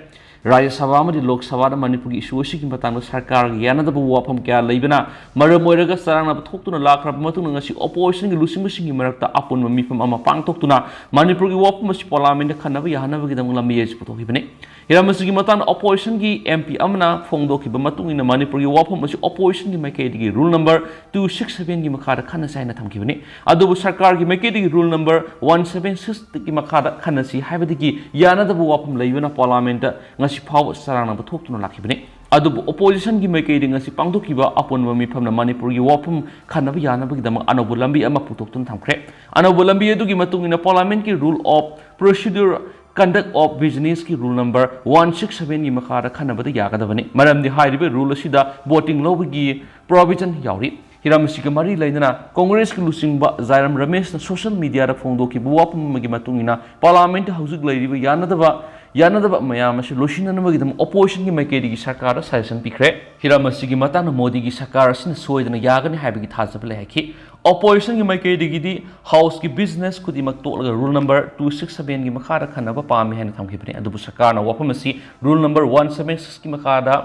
ꯔꯥꯖ꯭ꯌ ꯁꯚꯥ ꯑꯃꯗꯤ ꯂꯣꯛ ꯁꯚꯥꯗ ꯃꯅꯤꯄꯨꯔꯒꯤ issue ꯑꯁꯤꯒꯤ ꯃꯇꯥꯡꯗ ꯁꯔꯀꯥꯔꯒ ꯌꯥꯅꯗꯕ ꯋꯥꯐꯝ ꯀꯌꯥ ꯂꯩꯕꯅ ꯃꯔꯝ ꯑꯣꯏꯔꯒ ꯆꯔꯥꯡꯅꯕ ꯊꯣꯛꯇꯨꯅ ꯂꯥꯛꯈ꯭ꯔꯕ ꯃꯇꯨꯡꯗ ꯉꯁꯤ opposition ꯒꯤ ꯂꯨꯆꯤꯡꯕꯁꯤꯡꯒꯤ ꯃꯔꯛꯇ ꯑꯄꯨꯟꯕ ꯃꯤꯐꯝ ꯑꯃ ꯄꯥꯡꯊꯣꯛꯇꯨꯅ ꯃꯅꯤꯄꯨꯔꯒꯤ ꯋꯥꯐꯝ ꯑꯁꯤ parliament ꯇ ꯈꯟꯅꯕ ꯌꯥꯍꯟꯅꯕꯒꯤꯗꯃꯛ ꯂꯝꯕꯤ ꯑꯁꯤ ꯄꯨꯊꯣꯛꯈꯤꯕꯅꯤ꯫ ꯍꯤꯔꯝ ꯑꯁꯤꯒꯤ ꯃꯇꯥꯡꯗ opposition ꯒꯤ MP ꯑꯃꯅ ꯐꯣꯡꯗꯣꯛꯈꯤꯕ ꯃꯇꯨꯡ ꯏꯟꯅ ꯃꯅꯤꯄꯨꯔꯒꯤ ꯋꯥꯐꯝ ꯑꯁꯤ opposition ꯒꯤ ꯃꯥꯏꯀꯩꯗꯒꯤ Rule number two six seven ꯒꯤ ꯃꯈꯥꯗ ꯈꯟꯅꯁꯤ ꯍꯥꯏꯅ ꯊꯝꯈꯤꯕꯅꯤ꯫ ꯑꯗꯨꯕꯨ ꯁꯔꯀꯥꯔꯒꯤ ꯃꯥꯏꯀꯩꯗꯒꯤ Rule number one seven six ꯀꯤ ꯃꯈꯥꯗ ꯈꯟꯅꯁꯤ ꯍꯥꯏꯕꯗꯒꯤ ꯌꯥꯅꯗꯕ ꯋꯥꯐꯝ ꯂꯩꯕꯅ parliament ꯇ ꯉꯁꯤ ꯐꯥꯎꯕ ꯆꯔꯥꯡꯅꯕ ꯊꯣꯛꯇꯨꯅ ꯂꯥꯛꯈꯤꯕꯅꯤ꯫ ꯑꯗꯨꯕꯨ opposition ꯒꯤ ꯃꯥꯏꯀꯩꯗꯒꯤ ꯉꯁꯤ ꯄꯥꯡꯊꯣꯛꯈꯤꯕ ꯑꯄꯨꯟꯕ ꯃꯤꯐꯝꯅ ꯃꯅꯤꯄꯨꯔꯒꯤ ꯋꯥꯐꯝ ꯈꯟꯅꯕ ꯌꯥꯅꯕꯒꯤꯗꯃꯛ ꯑꯅꯧꯕ ꯂꯝꯕꯤ ꯑꯃ ꯄꯨꯊꯣꯛꯇꯨꯅ ꯊꯝꯈ꯭ꯔꯦ꯫ ꯑꯅꯧꯕ ꯂꯝꯕꯤ ꯑꯗꯨꯒꯤ ꯃꯇꯨꯡ ꯏꯟꯅ parliament ꯀꯤ Rule of Procedure Conduct of Business ꯀꯤ Rule number one six seven ꯒꯤ ꯃꯈꯥꯗ ꯈꯟꯅꯕꯗ ꯌꯥꯒꯗꯕꯅꯤ꯫ ꯃꯔꯝꯗꯤ ꯍꯥꯏꯔꯤꯕ rule ꯑꯁꯤꯗ voting ꯂꯧꯕꯒꯤ provision ꯌꯥꯎꯔꯤ꯫ ꯍꯤꯔꯝ ꯑꯁꯤꯒ ꯃꯔꯤ ꯂꯩꯅꯅ Congress ꯀꯤ ꯂꯨꯆꯤꯡꯕ ꯖꯥꯏꯔꯥꯝ ꯔꯃꯦꯁꯅ social media ꯗ ꯐꯣꯡꯗꯣꯛꯈꯤꯕ ꯋꯥꯐꯝ ꯑꯃꯒꯤ ꯃꯇꯨꯡ ꯏꯟꯅ parliament ꯇ ꯍꯧꯖꯤꯛ ꯂꯩꯔꯤꯕ ꯌꯥꯅꯗꯕ, ꯌꯥꯅꯗꯕ ꯃꯌꯥꯝ ꯑꯁꯤ ꯂꯣꯏꯁꯤꯟꯅꯅꯕꯒꯤꯗꯃꯛ opposition ꯒꯤ ꯃꯥꯏꯀꯩꯗꯒꯤ ꯁꯔꯀꯥꯔꯗ suggestion ꯄꯤꯈ꯭ꯔꯦ꯫ ꯍꯤꯔꯝ ꯑꯁꯤꯒꯤ ꯃꯇꯥꯡꯗ ꯃꯣꯗꯤꯒꯤ ꯁꯔꯀꯥꯔ ꯑꯁꯤꯅ ꯁꯣꯏꯗꯅ ꯌꯥꯒꯅꯤ ꯍꯥꯏꯕꯒꯤ ꯊꯥꯖꯕ ꯂꯩ ꯍꯥꯏꯈꯤ꯫ Opposition ꯒꯤ ꯃꯥꯏꯀꯩꯗꯒꯤꯗꯤ House ꯀꯤ business ꯈꯨꯗꯤꯡꯃꯛ ꯇꯣꯛꯂꯒ Rule number two six seven ꯒꯤ ꯃꯈꯥꯗ ꯈꯟꯅꯕ ꯄꯥꯝꯃꯤ ꯍꯥꯏꯅ ꯊꯝꯈꯤꯕꯅꯤ꯫ ꯑꯗꯨꯕꯨ ꯁꯔꯀꯥꯔꯅ ꯋꯥꯐꯝ ꯑꯁꯤ Rule number one seven six ꯀꯤ ꯃꯈꯥꯗ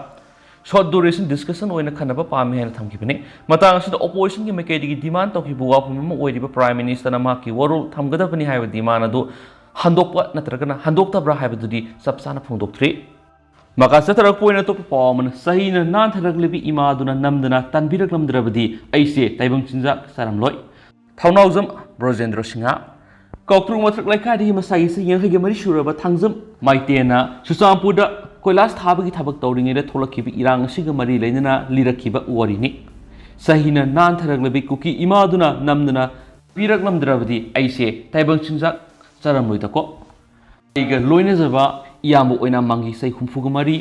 short duration discussion ꯑꯣꯏꯅ ꯈꯟꯅꯕ ꯄꯥꯝꯃꯤ ꯍꯥꯏꯅ ꯊꯝꯈꯤꯕꯅꯤ꯫ ꯃꯇꯥꯡ ꯑꯁꯤꯗ oppositionꯒꯤ ꯃꯥꯏꯀꯩꯗꯒꯤ demand ꯇꯧꯈꯤꯕ ꯋꯥꯐꯝ ꯑꯃ ꯑꯣꯏꯔꯤꯕ Prime Ministerꯅ ꯃꯍꯥꯛꯀꯤ ꯋꯥꯔꯣꯜ ꯊꯝꯒꯗꯕꯅꯤ ꯍꯥꯏꯕ demand ꯑꯗꯨ ꯍꯟꯗꯣꯛꯄ ꯅꯠꯇ꯭ꯔꯒꯅ ꯍꯟꯗꯣꯛꯇꯕ꯭ꯔꯥ ꯍꯥꯏꯕꯗꯨꯗꯤ ꯆꯞ ꯆꯥꯅ ꯐꯣꯡꯗꯣꯛꯇ꯭ꯔꯤ꯫ ꯃꯈꯥ ꯆꯠꯊꯔꯛꯄ ꯑꯣꯏꯅ ꯑꯇꯣꯞꯄ ꯄꯥꯎ ꯑꯃꯅ, ꯆꯍꯤꯅ ꯅꯥꯟꯊꯔꯛꯂꯕꯤ ꯏꯃꯥꯗꯨꯅ ꯅꯝꯗꯅ ꯇꯥꯟꯕꯤꯔꯛꯂꯝꯗ꯭ꯔꯕꯗꯤ ꯑꯩꯁꯦ ꯇꯥꯏꯕꯪ ꯆꯤꯟꯖꯥꯛ ꯆꯥꯔꯝꯂꯣꯏ꯫ ꯊꯧꯅꯥꯎꯖꯝ ꯕ꯭ꯔꯣꯖꯦꯟꯗ꯭ꯔꯣ ꯁꯤꯡꯍ꯫ ꯀꯧꯇ꯭ꯔꯨꯛ ꯃꯊꯛ ꯂꯩꯀꯥꯏꯗꯒꯤ ꯃꯁꯥꯒꯤ ꯆꯍꯤ ꯌꯥꯡꯈꯩꯒ ꯃꯔꯤ ꯁꯨꯔꯕ ꯊꯥꯡꯖꯝ ꯃꯥꯏꯇꯦꯟꯅ ꯆꯨꯔꯆꯥꯟꯄꯨꯔꯗ ꯀꯣꯏꯂꯥꯁ ꯊꯥꯕꯒꯤ ꯊꯕꯛ ꯇꯧꯔꯤꯉꯩꯗ ꯊꯣꯛꯂꯛꯈꯤꯕ ꯏꯔꯥꯡ ꯑꯁꯤꯒ ꯃꯔꯤ ꯂꯩꯅꯅ ꯂꯤꯔꯛꯈꯤꯕ ꯋꯥꯔꯤꯅꯤ꯫ ꯆꯍꯤꯅ ꯅꯥꯟꯊꯔꯛꯂꯕꯤ ꯀꯨꯀꯤ ꯏꯃꯥꯗꯨꯅ ꯅꯝꯗꯅ ꯄꯤꯔꯛꯂꯝꯗ꯭ꯔꯕꯗꯤ ꯑꯩꯁꯦ ꯇꯥꯏꯕꯪ ꯆꯤꯟꯖꯥꯛ ꯆꯥꯔꯝꯂꯣꯏꯗꯀꯣ꯫ ꯑꯩꯒ ꯂꯣꯏꯅꯖꯕ ꯏꯌꯥꯝꯕ ꯑꯣꯏꯅ ꯃꯥꯡꯒꯤ ꯆꯍꯤ ꯍꯨꯝꯐꯨꯒ ꯃꯔꯤ,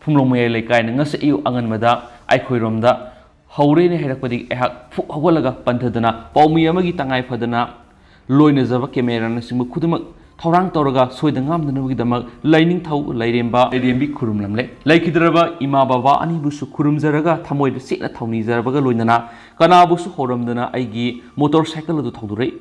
ꯐꯨꯝꯂꯣꯡ ꯃꯌꯥꯏ ꯂꯩꯀꯥꯏꯅ ꯉꯁꯤ ꯑꯌꯨꯛ ꯑꯉꯟꯕꯗ ꯑꯩꯈꯣꯏꯔꯣꯝꯗ ꯍꯧꯔꯦꯅ ꯍꯥꯏꯔꯛꯄꯗꯒꯤ ꯑꯩꯍꯥꯛ ꯐꯨꯛ ꯍꯧꯒꯠꯂꯒ ꯄꯟꯊꯗꯅ ꯄꯥꯎꯃꯤ ꯑꯃꯒꯤ ꯇꯉꯥꯏ ꯐꯗꯅ ꯂꯣꯏꯅꯖꯕ cameraꯅꯆꯤꯡꯕ ꯈꯨꯗꯤꯡꯃꯛ ꯊꯧꯔꯥꯡ ꯇꯧꯔꯒ ꯁꯣꯏꯗ ꯉꯥꯝꯗꯅꯕꯒꯤꯗꯃꯛ ꯂꯥꯏꯅꯤꯡꯊꯧ ꯂꯥꯏꯔꯦꯝꯕ ꯂꯥꯏꯔꯦꯝꯕꯤ ꯈꯨꯔꯨꯝꯂꯝꯂꯦ꯫ ꯂꯩꯈꯤꯗ꯭ꯔꯕ ꯏꯃꯥ ꯕꯕꯥ ꯑꯅꯤꯕꯨꯁꯨ ꯈꯨꯔꯨꯝꯖꯔꯒ ꯊꯃꯣꯏꯗ ꯁꯦꯡꯅ ꯊꯧꯅꯤꯖꯔꯕꯒ ꯂꯣꯏꯅꯅ ꯀꯅꯥꯕꯨꯁꯨ ꯍꯧꯔꯝꯗꯅ ꯑꯩꯒꯤ motorcycle ꯑꯗꯨ ꯊꯧꯗꯣꯔꯛꯏ꯫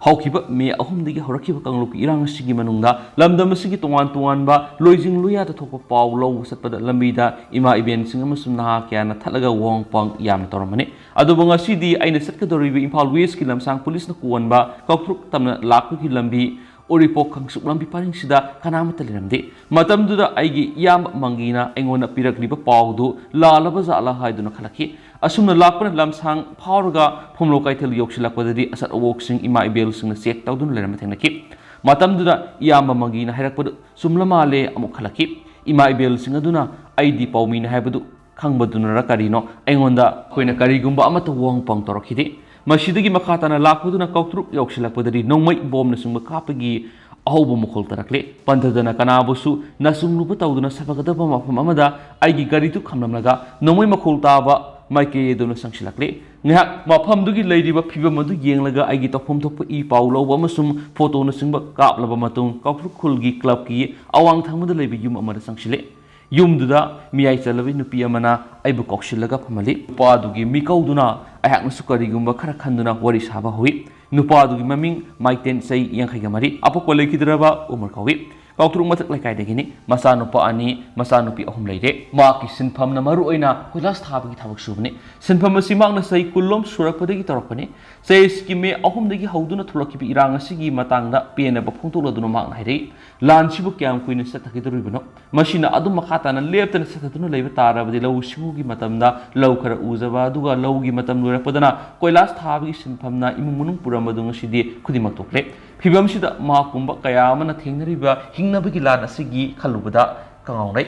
ꯍꯧꯈꯤꯕ ꯃꯦ ꯑꯍꯨꯝꯗꯒꯤ ꯍꯧꯔꯛꯈꯤꯕ ꯀꯥꯡꯂꯨꯞꯀꯤ ꯏꯔꯥꯡ ꯑꯁꯤꯒꯤ ꯃꯅꯨꯡꯗ ꯂꯝꯗꯝ ꯑꯁꯤꯒꯤ ꯇꯣꯉꯥꯟ ꯇꯣꯉꯥꯟꯕ ꯂꯣꯏꯖꯤꯡ ꯂꯣꯏꯌꯥꯗ ꯊꯣꯛꯄ ꯄꯥꯎ ꯂꯧꯕ ꯆꯠꯄꯗ ꯂꯝꯕꯤꯗ ꯏꯃꯥ ꯏꯕꯦꯟꯁꯤꯡ ꯑꯃꯁꯨꯡ ꯅꯍꯥ ꯀꯌꯥꯅ ꯊꯠꯂꯒ ꯋꯥꯍꯣꯡ ꯄꯥꯎꯍꯣꯡ ꯌꯥꯝꯅ ꯇꯧꯔꯝꯕꯅꯤ꯫ ꯑꯗꯨꯕꯨ ꯉꯁꯤꯗꯤ ꯑꯩꯅ ꯆꯠꯀꯗꯧꯔꯤꯕ ꯏꯝꯐꯥꯜ Westꯀꯤ ꯂꯝꯁꯥꯡ ꯄꯨꯂꯤꯁꯅ ꯀꯣꯟꯕ ꯀꯧꯇ꯭ꯔꯨꯛ ꯇꯝꯅ ꯂꯥꯛꯄꯒꯤ ꯂꯝꯕꯤ ꯎꯔꯤꯄꯣꯛ ꯀꯥꯡꯆꯨꯞ ꯂꯝꯕꯤ ꯄꯔꯤꯡꯁꯤꯗ ꯀꯅꯥꯃꯠꯇ ꯂꯩꯔꯝꯗꯦ꯫ ꯃꯇꯝꯗꯨꯗ ꯑꯩꯒꯤ ꯏꯌꯥꯝꯕ ꯃꯪꯒꯤꯅ ꯑꯩꯉꯣꯟꯗ ꯄꯤꯔꯛꯂꯤꯕ ꯄꯥꯎꯗꯨ ꯂꯥꯜꯂꯕ ꯖꯥꯠꯂꯥ ꯍꯥꯏꯗꯨꯅ ꯈꯜꯂꯛꯈꯤ꯫ ꯑꯁꯨꯝꯅ ꯂꯥꯛꯄꯅ ꯂꯝꯁꯥꯡ ꯐꯥꯎꯔꯒ ꯐꯨꯝꯂꯣ ꯀꯩꯊꯦꯜ ꯌꯧꯁꯤꯜꯂꯛꯄꯗꯗꯤ ꯑꯆꯠ ꯑꯋꯣꯛꯁꯤꯡ ꯏꯃꯥ ꯏꯕꯦꯜꯁꯤꯡꯅ check ꯇꯧꯗꯨꯅ ꯂꯩꯔꯝꯕ ꯊꯦꯡꯅꯈꯤ꯫ ꯃꯇꯝꯗꯨꯗ ꯏꯌꯥꯝꯕ ꯃꯪꯒꯤꯅ ꯍꯥꯏꯔꯛꯄꯗꯨ ꯆꯨꯝꯂ ꯃꯥꯜꯂꯦ ꯑꯃꯨꯛ ꯈꯜꯂꯛꯈꯤ꯫ ꯏꯃꯥ ꯏꯕꯦꯜꯁꯤꯡ ꯑꯗꯨꯅ ꯑꯩꯗꯤ ꯄꯥꯎꯃꯤꯅꯤ ꯍꯥꯏꯕꯗꯨ ꯈꯪꯕꯗꯨꯅꯔ ꯀꯔꯤꯅꯣ, ꯑꯩꯉꯣꯟꯗ ꯑꯩꯈꯣꯏꯅ ꯀꯔꯤꯒꯨꯝꯕ ꯑꯃꯠꯇ ꯋꯥꯍꯪ ꯄꯥꯎꯍꯪ ꯇꯧꯔꯛꯈꯤꯗꯦ꯫ ꯃꯁꯤꯗꯒꯤ ꯃꯈꯥ ꯇꯥꯅ ꯂꯥꯛꯄꯗꯨꯅ ꯀꯧꯇ꯭ꯔꯨꯛ ꯌꯧꯁꯤꯜꯂꯛꯄꯗꯗꯤ ꯅꯣꯡꯃꯩ ꯕꯣꯝꯅꯆꯤꯡꯕ ꯀꯥꯞꯄꯒꯤ ꯑꯍꯧꯕ ꯃꯈꯣꯜ ꯇꯥꯔꯛꯂꯦ꯫ ꯄꯟꯊꯗꯅ ꯀꯅꯥꯕꯨꯁꯨ ꯅꯆꯨꯡꯂꯨꯕ ꯇꯧꯗꯨꯅ ꯁꯥꯐꯒꯗꯕ ꯃꯐꯝ ꯑꯃꯗ ꯑꯩꯒꯤ ꯒꯥꯔꯤꯗꯨ ꯈꯥꯝꯂꯝꯂꯒ ꯅꯣꯡꯃꯩ ꯃꯈꯣꯜ ꯇꯥꯕ ꯃꯥꯏꯀꯩ ꯑꯗꯨꯅ ꯆꯪꯁꯤꯜꯂꯛꯂꯦ꯫ ꯉꯥꯏꯍꯥꯛ ꯃꯐꯝꯗꯨꯒꯤ ꯂꯩꯔꯤꯕ ꯐꯤꯕꯝ ꯑꯗꯨ ꯌꯦꯡꯂꯒ ꯑꯩꯒꯤ ꯇꯧꯐꯝ ꯊꯣꯛꯄ ꯏ ꯄꯥꯎ ꯂꯧꯕ ꯑꯃꯁꯨꯡ ꯐꯣꯇꯣꯅꯆꯤꯡꯕ ꯀꯥꯞꯂꯕ ꯃꯇꯨꯡ ꯀꯧꯇ꯭ꯔꯨꯛ ꯈꯨꯜꯒꯤ clubꯀꯤ ꯑꯋꯥꯡ ꯊꯪꯕꯗ ꯂꯩꯕ ꯌꯨꯝ ꯑꯃꯗ ꯆꯪꯁꯤꯜꯂꯦ꯫ ꯌꯨꯝꯗꯨꯗ ꯃꯤꯌꯥꯏ ꯆꯜꯂꯕꯤ ꯅꯨꯄꯤ ꯑꯃꯅ ꯑꯩꯕꯨ ꯀꯧꯁꯤꯜꯂꯒ ꯐꯝꯍꯜꯂꯤ꯫ ꯅꯨꯄꯥꯗꯨꯒꯤ ꯃꯤꯀꯧꯗꯨꯅ ꯑꯩꯍꯥꯛꯅꯁꯨ ꯀꯔꯤꯒꯨꯝꯕ ꯈꯔ ꯈꯟꯗꯨꯅ ꯋꯥꯔꯤ ꯁꯥꯕ ꯍꯧꯏ꯫ ꯅꯨꯄꯥꯗꯨꯒꯤ ꯃꯃꯤꯡ ꯃꯥꯏꯇꯦꯟ, ꯆꯍꯤ ꯌꯥꯡꯈꯩꯒ ꯃꯔꯤ, ꯑꯄꯣꯛꯄ ꯂꯩꯈꯤꯗ꯭ꯔꯕ ꯎꯃꯔ ꯀꯧꯏ꯫ ꯀꯥꯎꯇ꯭ꯔꯨꯛ ꯃꯊꯛ ꯂꯩꯀꯥꯏꯗꯒꯤꯅꯤ꯫ ꯃꯆꯥꯅꯨꯄꯥ ꯑꯅꯤ, ꯃꯆꯥꯅꯨꯄꯤ ꯑꯍꯨꯝ ꯂꯩꯔꯦ꯫ ꯃꯍꯥꯛꯀꯤ ꯁꯤꯟꯐꯝꯅ ꯃꯔꯨ ꯑꯣꯏꯅ ꯀꯣꯏꯂꯥꯁ ꯊꯥꯕꯒꯤ ꯊꯕꯛ ꯁꯨꯕꯅꯤ꯫ ꯁꯤꯟꯐꯝ ꯑꯁꯤ ꯃꯍꯥꯛꯅ ꯆꯍꯤ ꯀꯨꯟꯂꯣꯝ ꯁꯨꯔꯛꯄꯗꯒꯤ ꯇꯧꯔꯛꯄꯅꯤ꯫ ꯆꯍꯤꯁꯤꯒꯤ ꯃꯦ ꯑꯍꯨꯝꯗꯒꯤ ꯍꯧꯗꯨꯅ ꯊꯣꯛꯂꯛꯈꯤꯕ ꯏꯔꯥꯡ ꯑꯁꯤꯒꯤ ꯃꯇꯥꯡꯗ ꯄꯦꯟꯅꯕ ꯐꯣꯡꯗꯣꯛꯂꯗꯨꯅ ꯃꯍꯥꯛꯅ ꯍꯥꯏꯔꯛꯏ, "ꯂꯥꯟꯁꯤꯕꯨ ꯀꯌꯥꯝ ꯀꯨꯏꯅ ꯆꯠꯊꯈꯤꯗꯣꯔꯤꯕꯅꯣ? ꯃꯁꯤꯅ ꯑꯗꯨꯝ ꯃꯈꯥ ꯇꯥꯅ ꯂꯦꯞꯇꯅ ꯆꯠꯊꯗꯨꯅ ꯂꯩꯕ ꯇꯥꯔꯕꯗꯤ ꯂꯧꯎ ꯁꯤꯡꯎꯒꯤ ꯃꯇꯝꯗ ꯂꯧ ꯈꯔ ꯎꯖꯕ, ꯑꯗꯨꯒ ꯂꯧꯒꯤ ꯃꯇꯝ ꯂꯣꯏꯔꯛꯄꯗꯅ ꯀꯣꯏꯂꯥꯁ ꯊꯥꯕꯒꯤ ꯁꯤꯟꯐꯝꯅ ꯏꯃꯨꯡ ꯃꯅꯨꯡ ꯄꯨꯔꯝꯕꯗꯨ ꯉꯁꯤꯗꯤ ꯈꯨꯗꯤꯡꯃꯛ ꯇꯣꯛꯂꯦ꯫ ꯐꯤꯕꯝꯁꯤꯗ ꯃꯍꯥꯛꯀꯨꯝꯕ ꯀꯌꯥ ꯑꯃꯅ ꯊꯦꯡꯅꯔꯤꯕ ꯍꯤꯡꯅꯕꯒꯤ ꯂꯥꯟ ꯑꯁꯤꯒꯤ ꯈꯜꯂꯨꯕꯗ ꯀꯉꯥꯎꯅꯩ꯫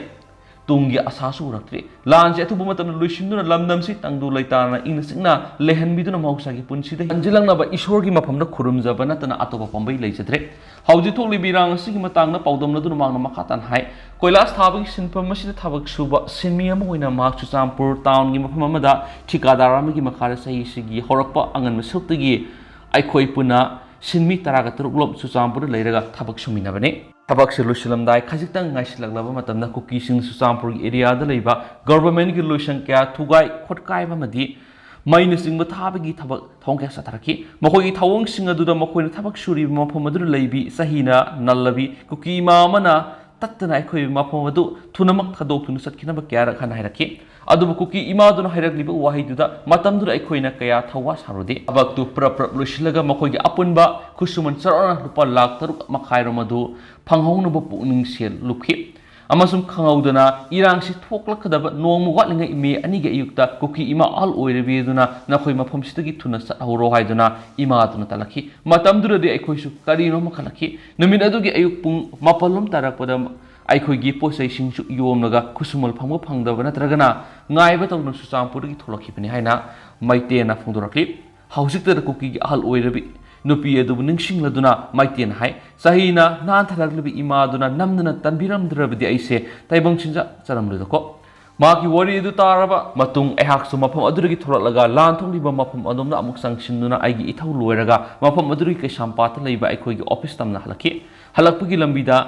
ꯇꯨꯡꯒꯤ ꯑꯁꯥꯁꯨ ꯎꯔꯛꯇ꯭ꯔꯤ꯫ ꯂꯥꯟꯁꯤ ꯑꯊꯨꯕ ꯃꯇꯝꯗ ꯂꯣꯏꯁꯤꯟꯗꯨꯅ ꯂꯝꯗꯝꯁꯤ ꯇꯪꯗꯨ ꯂꯩꯇꯥꯅ ꯏꯪꯅ ꯆꯤꯛꯅ ꯂꯩꯍꯟꯕꯤꯗꯨꯅ ꯃꯍꯧꯁꯥꯒꯤ ꯄꯨꯟꯁꯤꯗ ꯍꯟꯖꯤꯜꯂꯛꯅꯕ ꯏꯁꯣꯔꯒꯤ ꯃꯐꯝꯗ ꯈꯨꯔꯨꯝꯖꯕ ꯅꯠꯇꯅ ꯑꯇꯣꯞꯄ ꯄꯥꯝꯕꯩ ꯂꯩꯖꯗ꯭ꯔꯦ"꯫ ꯍꯧꯖꯤꯛ ꯊꯣꯛꯂꯤꯕ ꯏꯔꯥꯡ ꯑꯁꯤꯒꯤ ꯃꯇꯥꯡꯗ ꯄꯥꯎꯗꯝꯅꯗꯨꯅ ꯃꯍꯥꯛꯅ ꯃꯈꯥ ꯇꯥꯅ ꯍꯥꯏ, "ꯀꯣꯏꯂꯥꯁ ꯊꯥꯕꯒꯤ ꯁꯤꯟꯐꯝ ꯑꯁꯤꯗ ꯊꯕꯛ ꯁꯨꯕ ꯁꯤꯟꯃꯤ ꯑꯃ ꯑꯣꯏꯅ ꯃꯍꯥꯛ ꯆꯨꯔꯆꯥꯟꯄꯨꯔ ꯇꯥꯎꯟꯒꯤ ꯃꯐꯝ ꯑꯃꯗ ꯊꯤꯀꯥꯗꯥꯔ ꯑꯃꯒꯤ ꯃꯈꯥꯗ ꯆꯍꯤꯁꯤꯒꯤ ꯍꯧꯔꯛꯄ ꯑꯉꯟꯕ ꯁꯔꯨꯛꯇꯒꯤ ꯑꯩꯈꯣꯏ ꯄꯨꯟꯅ ꯁꯤꯟꯃꯤ ꯇꯔꯥꯒ ꯇꯔꯨꯛ ꯂꯣꯝ ꯆꯨꯔꯆꯥꯟꯄꯨꯔꯗ ꯂꯩꯔꯒ ꯊꯕꯛ ꯁꯨꯃꯤꯟꯅꯕꯅꯤ꯫ ꯊꯕꯛꯁꯦ ꯂꯣꯏꯁꯤꯜꯂꯝꯗꯥꯏ ꯈꯖꯤꯛꯇꯪ ꯉꯥꯏꯁꯤꯜꯂꯛꯂꯕ ꯃꯇꯝꯗ ꯀꯨꯀꯤꯁꯤꯡ ꯆꯨꯔꯆꯥꯟꯄꯨꯔꯒꯤ ꯑꯦꯔꯤꯌꯥꯗ ꯂꯩꯕ ꯒꯣꯚꯔꯟꯃꯦꯟꯠꯀꯤ ꯂꯣꯏꯁꯪ ꯀꯌꯥ ꯊꯨꯒꯥꯏ ꯈꯣꯠꯀꯥꯏꯕ ꯑꯃꯗꯤ ꯃꯩꯅꯆꯤꯡꯕ ꯊꯥꯕꯒꯤ ꯊꯕꯛ ꯊꯧꯑꯣꯡ ꯀꯌꯥ ꯆꯠꯊꯔꯛꯈꯤ꯫ ꯃꯈꯣꯏꯒꯤ ꯊꯧꯑꯣꯡꯁꯤꯡ ꯑꯗꯨꯗ ꯃꯈꯣꯏꯅ ꯊꯕꯛ ꯁꯨꯔꯤꯕ ꯃꯐꯝ ꯑꯗꯨꯗ ꯂꯩꯕꯤ ꯆꯍꯤꯅ ꯅꯜꯂꯕꯤ ꯀꯨꯀꯤ ꯏꯃꯥ ꯑꯃꯅ ꯇꯠꯇꯅ ꯑꯩꯈꯣꯏ ꯃꯐꯝ ꯑꯗꯨ ꯊꯨꯅꯃꯛ ꯊꯥꯗꯣꯛꯇꯨꯅ ꯆꯠꯈꯤꯅꯕ ꯀꯌꯥꯔꯛ ꯍꯟꯅ ꯍꯥꯏꯔꯛꯈꯤ꯫ ꯑꯗꯨꯕꯨ ꯀꯨꯀꯤ ꯏꯃꯥꯗꯨꯅ ꯍꯥꯏꯔꯛꯂꯤꯕ ꯋꯥꯍꯩꯗꯨꯗ ꯃꯇꯝꯗꯨꯗ ꯑꯩꯈꯣꯏꯅ ꯀꯌꯥ ꯊꯧꯋꯥ ꯁꯥꯔꯨꯗꯦ꯫ ꯊꯕꯛꯇꯨ ꯄꯨꯔꯞ ꯄꯨꯔꯞ ꯂꯣꯏꯁꯤꯜꯂꯒ ꯃꯈꯣꯏꯒꯤ ꯑꯄꯨꯟꯕ ꯈꯨꯠꯁꯨꯃꯟ ꯆꯥꯎꯔꯥꯛꯅ ꯂꯨꯄꯥ ꯂꯥꯈ ꯇꯔꯨꯛ ꯃꯈꯥꯏꯔꯣꯝ ꯑꯗꯨ ꯐꯪꯍꯧꯅꯕ ꯄꯨꯛꯅꯤꯡ ꯁꯦꯜ ꯂꯨꯞꯈꯤ꯫ ꯑꯃꯁꯨꯡ ꯈꯪꯍꯧꯗꯅ ꯏꯔꯥꯡꯁꯤ ꯊꯣꯛꯂꯛꯀꯗꯕ ꯅꯣꯡꯃ ꯋꯥꯠꯂꯤꯉꯩ ꯃꯦ ꯑꯅꯤꯒꯤ ꯑꯌꯨꯛꯇ ꯀꯨꯀꯤ ꯏꯃꯥ ꯑꯍꯜ ꯑꯣꯏꯔꯕꯤ ꯑꯗꯨꯅ ꯅꯈꯣꯏ ꯃꯐꯝꯁꯤꯗꯒꯤ ꯊꯨꯅ ꯆꯠꯍꯧꯔꯣ ꯍꯥꯏꯗꯨꯅ ꯏꯃꯥꯗꯨꯅ ꯇꯜꯂꯛꯈꯤ꯫ ꯃꯇꯝꯗꯨꯗꯗꯤ ꯑꯩꯈꯣꯏꯁꯨ ꯀꯔꯤꯅꯣ ꯑꯃ ꯈꯜꯂꯛꯈꯤ꯫ ꯅꯨꯃꯤꯠ ꯑꯗꯨꯒꯤ ꯑꯌꯨꯛ ꯄꯨꯡ ꯃꯥꯄꯜ ꯂꯣꯝ ꯇꯥꯔꯛꯄꯗ ꯑꯩꯈꯣꯏꯒꯤ ꯄꯣꯠ ꯆꯩꯁꯤꯡꯁꯨ ꯌꯣꯝꯂꯒ ꯈꯨꯠꯁꯨꯃꯟ ꯐꯪꯕ ꯐꯪꯗꯕ ꯅꯠꯇ꯭ꯔꯒꯅ ꯉꯥꯏꯕ ꯇꯧꯗꯨꯅ ꯆꯨꯔꯆꯥꯟꯄꯨꯔꯗꯒꯤ ꯊꯣꯛꯂꯛꯈꯤꯕꯅꯤ ꯍꯥꯏꯅ ꯃꯩꯇꯦꯅ ꯐꯣꯡꯗꯣꯔꯛꯂꯤ꯫ ꯍꯧꯖꯤꯛꯇꯗ ꯀꯨꯀꯤꯒꯤ ꯑꯍꯜ ꯑꯣꯏꯔꯕꯤ ꯅꯨꯄꯤ ꯑꯗꯨꯕꯨ ꯅꯤꯡꯁꯤꯡꯂꯗꯨꯅ ꯃꯩꯇꯦꯅ ꯍꯥꯏ, ꯆꯍꯤꯅ ꯅꯥꯟꯊꯔꯛꯂꯤꯕ ꯏꯃꯥꯗꯨꯅ ꯅꯝꯗꯅ ꯇꯟꯕꯤꯔꯝꯗ꯭ꯔꯕꯗꯤ ꯑꯩꯁꯦ ꯇꯥꯏꯕꯪ ꯆꯤꯟꯖꯥꯛ ꯆꯥꯔꯝꯂꯣꯏꯗꯀꯣ꯫ ꯃꯍꯥꯛꯀꯤ ꯋꯥꯔꯤ ꯑꯗꯨ ꯇꯥꯔꯕ ꯃꯇꯨꯡ ꯑꯩꯍꯥꯛꯁꯨ ꯃꯐꯝ ꯑꯗꯨꯗꯒꯤ ꯊꯣꯔꯛꯂꯒ ꯂꯥꯟ ꯊꯣꯛꯂꯤꯕ ꯃꯐꯝ ꯑꯗꯣꯝꯗ ꯑꯃꯨꯛ ꯆꯪꯁꯤꯟꯗꯨꯅ ꯑꯩꯒꯤ ꯏꯊꯧ ꯂꯣꯏꯔꯒ ꯃꯐꯝ ꯑꯗꯨꯗꯒꯤ ꯀꯩꯁꯥꯝꯄꯥꯠꯇ ꯂꯩꯕ ꯑꯩꯈꯣꯏꯒꯤ ꯑꯣꯐꯤꯁ ꯇꯝꯅ ꯍꯜꯂꯛꯈꯤ꯫ ꯍꯜꯂꯛꯄꯒꯤ ꯂꯝꯕꯤꯗ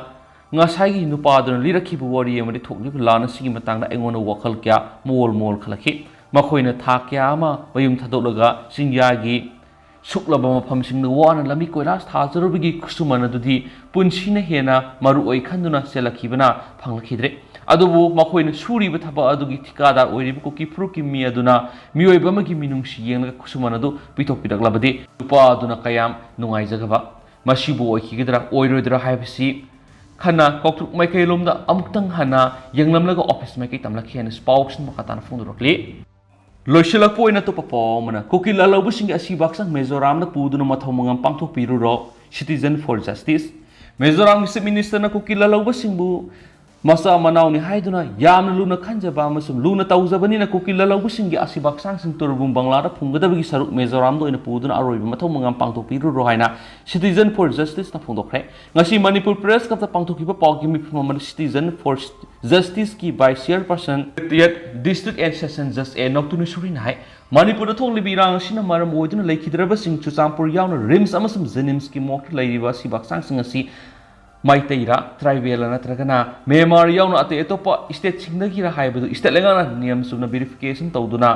ꯉꯁꯥꯏꯒꯤ ꯅꯨꯄꯥꯗꯨꯅ ꯂꯤꯔꯛꯈꯤꯕ ꯋꯥꯔꯤ ꯑꯃꯗꯤ ꯊꯣꯛꯂꯤꯕ ꯂꯥꯟ ꯑꯁꯤꯒꯤ ꯃꯇꯥꯡꯗ ꯑꯩꯉꯣꯟꯗ ꯋꯥꯈꯜ ꯀꯌꯥ ꯃꯣꯜ ꯃꯣꯜ ꯈꯜꯂꯛꯈꯤ꯫ ꯃꯈꯣꯏꯅ ꯊꯥ ꯀꯌꯥ ꯑꯃ ꯃꯌꯨꯝ ꯊꯥꯗꯣꯛꯂꯒ ꯆꯤꯡꯌꯥꯒꯤ ꯁꯨꯛꯂꯕ ꯃꯐꯝꯁꯤꯡꯗ ꯋꯥꯅ ꯂꯝꯕꯤ ꯀꯣꯏꯂꯥꯁ ꯊꯥꯖꯔꯨꯕꯒꯤ ꯈꯨꯠꯁꯨꯃꯟ ꯑꯗꯨꯗꯤ ꯄꯨꯟꯁꯤꯅ ꯍꯦꯟꯅ ꯃꯔꯨ ꯑꯣꯏ ꯈꯟꯗꯨꯅ ꯆꯦꯜꯂꯛꯈꯤꯕꯅ ꯐꯪꯂꯛꯈꯤꯗ꯭ꯔꯦ꯫ ꯑꯗꯨꯕꯨ ꯃꯈꯣꯏꯅ ꯁꯨꯔꯤꯕ ꯊꯕꯛ ꯑꯗꯨꯒꯤ ꯊꯤꯀꯥꯗꯥꯔ ꯑꯣꯏꯔꯤꯕ ꯀꯨꯀꯤ ꯐꯨꯔꯨꯞꯀꯤ ꯃꯤ ꯑꯗꯨꯅ ꯃꯤꯑꯣꯏꯕ ꯑꯃꯒꯤ ꯃꯤꯅꯨꯡꯁꯤ ꯌꯦꯡꯂꯒ ꯈꯨꯠꯁꯨꯃꯟ ꯑꯗꯨ ꯄꯤꯊꯣꯛꯄꯤꯔꯛꯂꯕꯗꯤ ꯅꯨꯄꯥ ꯑꯗꯨꯅ ꯀꯌꯥꯝ ꯅꯨꯡꯉꯥꯏꯖꯒꯕ? ꯃꯁꯤꯕꯨ ꯑꯣꯏꯈꯤꯒꯗ꯭ꯔꯥ ꯑꯣꯏꯔꯣꯏꯗ꯭ꯔꯥ ꯍꯥꯏꯕꯁꯤ ꯈꯟꯅ ꯀꯧꯇ꯭ꯔꯨꯛ ꯃꯥꯏꯀꯩꯂꯣꯝꯗ ꯑꯃꯨꯛꯇꯪ ꯍꯟꯅ ꯌꯦꯡꯂꯝꯂꯒ ꯑꯣꯐꯤꯁ ꯃꯥꯏꯀꯩ ꯇꯝꯂꯛꯈꯤ ꯍꯥꯏꯅ ꯄꯥꯎꯁꯤꯡ ꯃꯈꯥ ꯇꯥꯅ ꯐꯣꯡꯗꯣꯔꯛꯂꯤ꯫ ꯂꯣꯏꯁꯤꯜꯂꯛꯄ ꯑꯣꯏꯅ ꯑꯇꯣꯞꯄ ꯄꯥꯎ ꯑꯃꯅ, ꯀꯨꯀꯤ ꯂꯥꯜꯍꯧꯕꯁꯤꯡꯒꯤ ꯑꯁꯤꯕ ꯍꯛꯆꯥꯡ ꯃꯤꯖꯣꯔꯥꯝꯗ ꯄꯨꯗꯨꯅ ꯃꯊꯧ ꯃꯉꯝ ꯄꯥꯡꯊꯣꯛꯄꯤꯔꯨꯔꯣ, Citizen for Justice꯫ ꯃꯤꯖꯣꯔꯥꯝꯒꯤ Chief Minister ꯅ ꯀꯨꯀꯤ ꯂꯥꯜꯍꯧꯕꯁꯤꯡꯕꯨ ꯃꯆꯥ ꯃꯅꯥꯎꯅꯤ ꯍꯥꯏꯗꯨꯅ ꯌꯥꯝꯅ ꯂꯨꯅ ꯈꯟꯖꯕ ꯑꯃꯁꯨꯡ ꯂꯨꯅ ꯇꯧꯖꯕꯅꯤꯅ ꯀꯨꯀꯤ ꯂꯥꯜꯍꯧꯕꯁꯤꯡꯒꯤ ꯑꯁꯤꯕ ꯍꯛꯆꯥꯡꯁꯤꯡ ꯇꯨꯔꯕꯨꯡ ꯕꯪꯂꯥꯗ ꯐꯨꯝꯒꯗꯕꯒꯤ ꯁꯔꯨꯛ ꯃꯤꯖꯣꯔꯥꯝꯗ ꯑꯣꯏꯅ ꯄꯨꯗꯨꯅ ꯑꯔꯣꯏꯕ ꯃꯊꯧ ꯃꯉꯝ ꯄꯥꯡꯊꯣꯛꯄꯤꯔꯨꯔꯣ ꯍꯥꯏꯅ Citizen for Justice ꯅ ꯐꯣꯡꯗꯣꯛꯈ꯭ꯔꯦ꯫ ꯉꯁꯤ ꯃꯅꯤꯄꯨꯔ Press Club ꯇ ꯄꯥꯡꯊꯣꯛꯈꯤꯕ ꯄꯥꯎꯒꯤ ꯃꯤꯐꯝ ꯑꯃꯗ Citizen for Justice ꯀꯤ Vice Chairperson, Retired District and Session Judge ꯑꯦ ꯅꯣꯛꯇꯨꯅꯨ ꯁꯨꯔꯤꯅ ꯍꯥꯏ, ꯃꯅꯤꯄꯨꯔꯗ ꯊꯣꯛꯂꯤꯕ ꯏꯔꯥꯡ ꯑꯁꯤꯅ ꯃꯔꯝ ꯑꯣꯏꯗꯨꯅ ꯂꯩꯈꯤꯗ꯭ꯔꯕꯁꯤꯡ ꯆꯨꯔꯆꯥꯟꯄꯨꯔ ꯌꯥꯎꯅ RIMS ꯑꯃꯁꯨꯡ JNIMS ꯀꯤ morgue ꯇ ꯂꯩꯔꯤꯕ ꯑꯁꯤꯕ ꯍꯛꯆꯥꯡꯁꯤꯡ ꯑꯁꯤ ꯃꯩꯇꯩꯔꯥ, tribal ꯔꯥ ꯅꯠꯇ꯭ꯔꯒꯅ ꯃ꯭ꯌꯥꯟꯃꯥꯔ ꯌꯥꯎꯅ ꯑꯇꯩ ꯑꯇꯣꯞꯄ state ꯁꯤꯡꯗꯒꯤꯔꯥ ꯍꯥꯏꯕꯗꯨ state ꯂꯩꯉꯥꯛꯅ ꯅꯤꯌꯝ ꯆꯨꯝꯅ verification ꯇꯧꯗꯨꯅ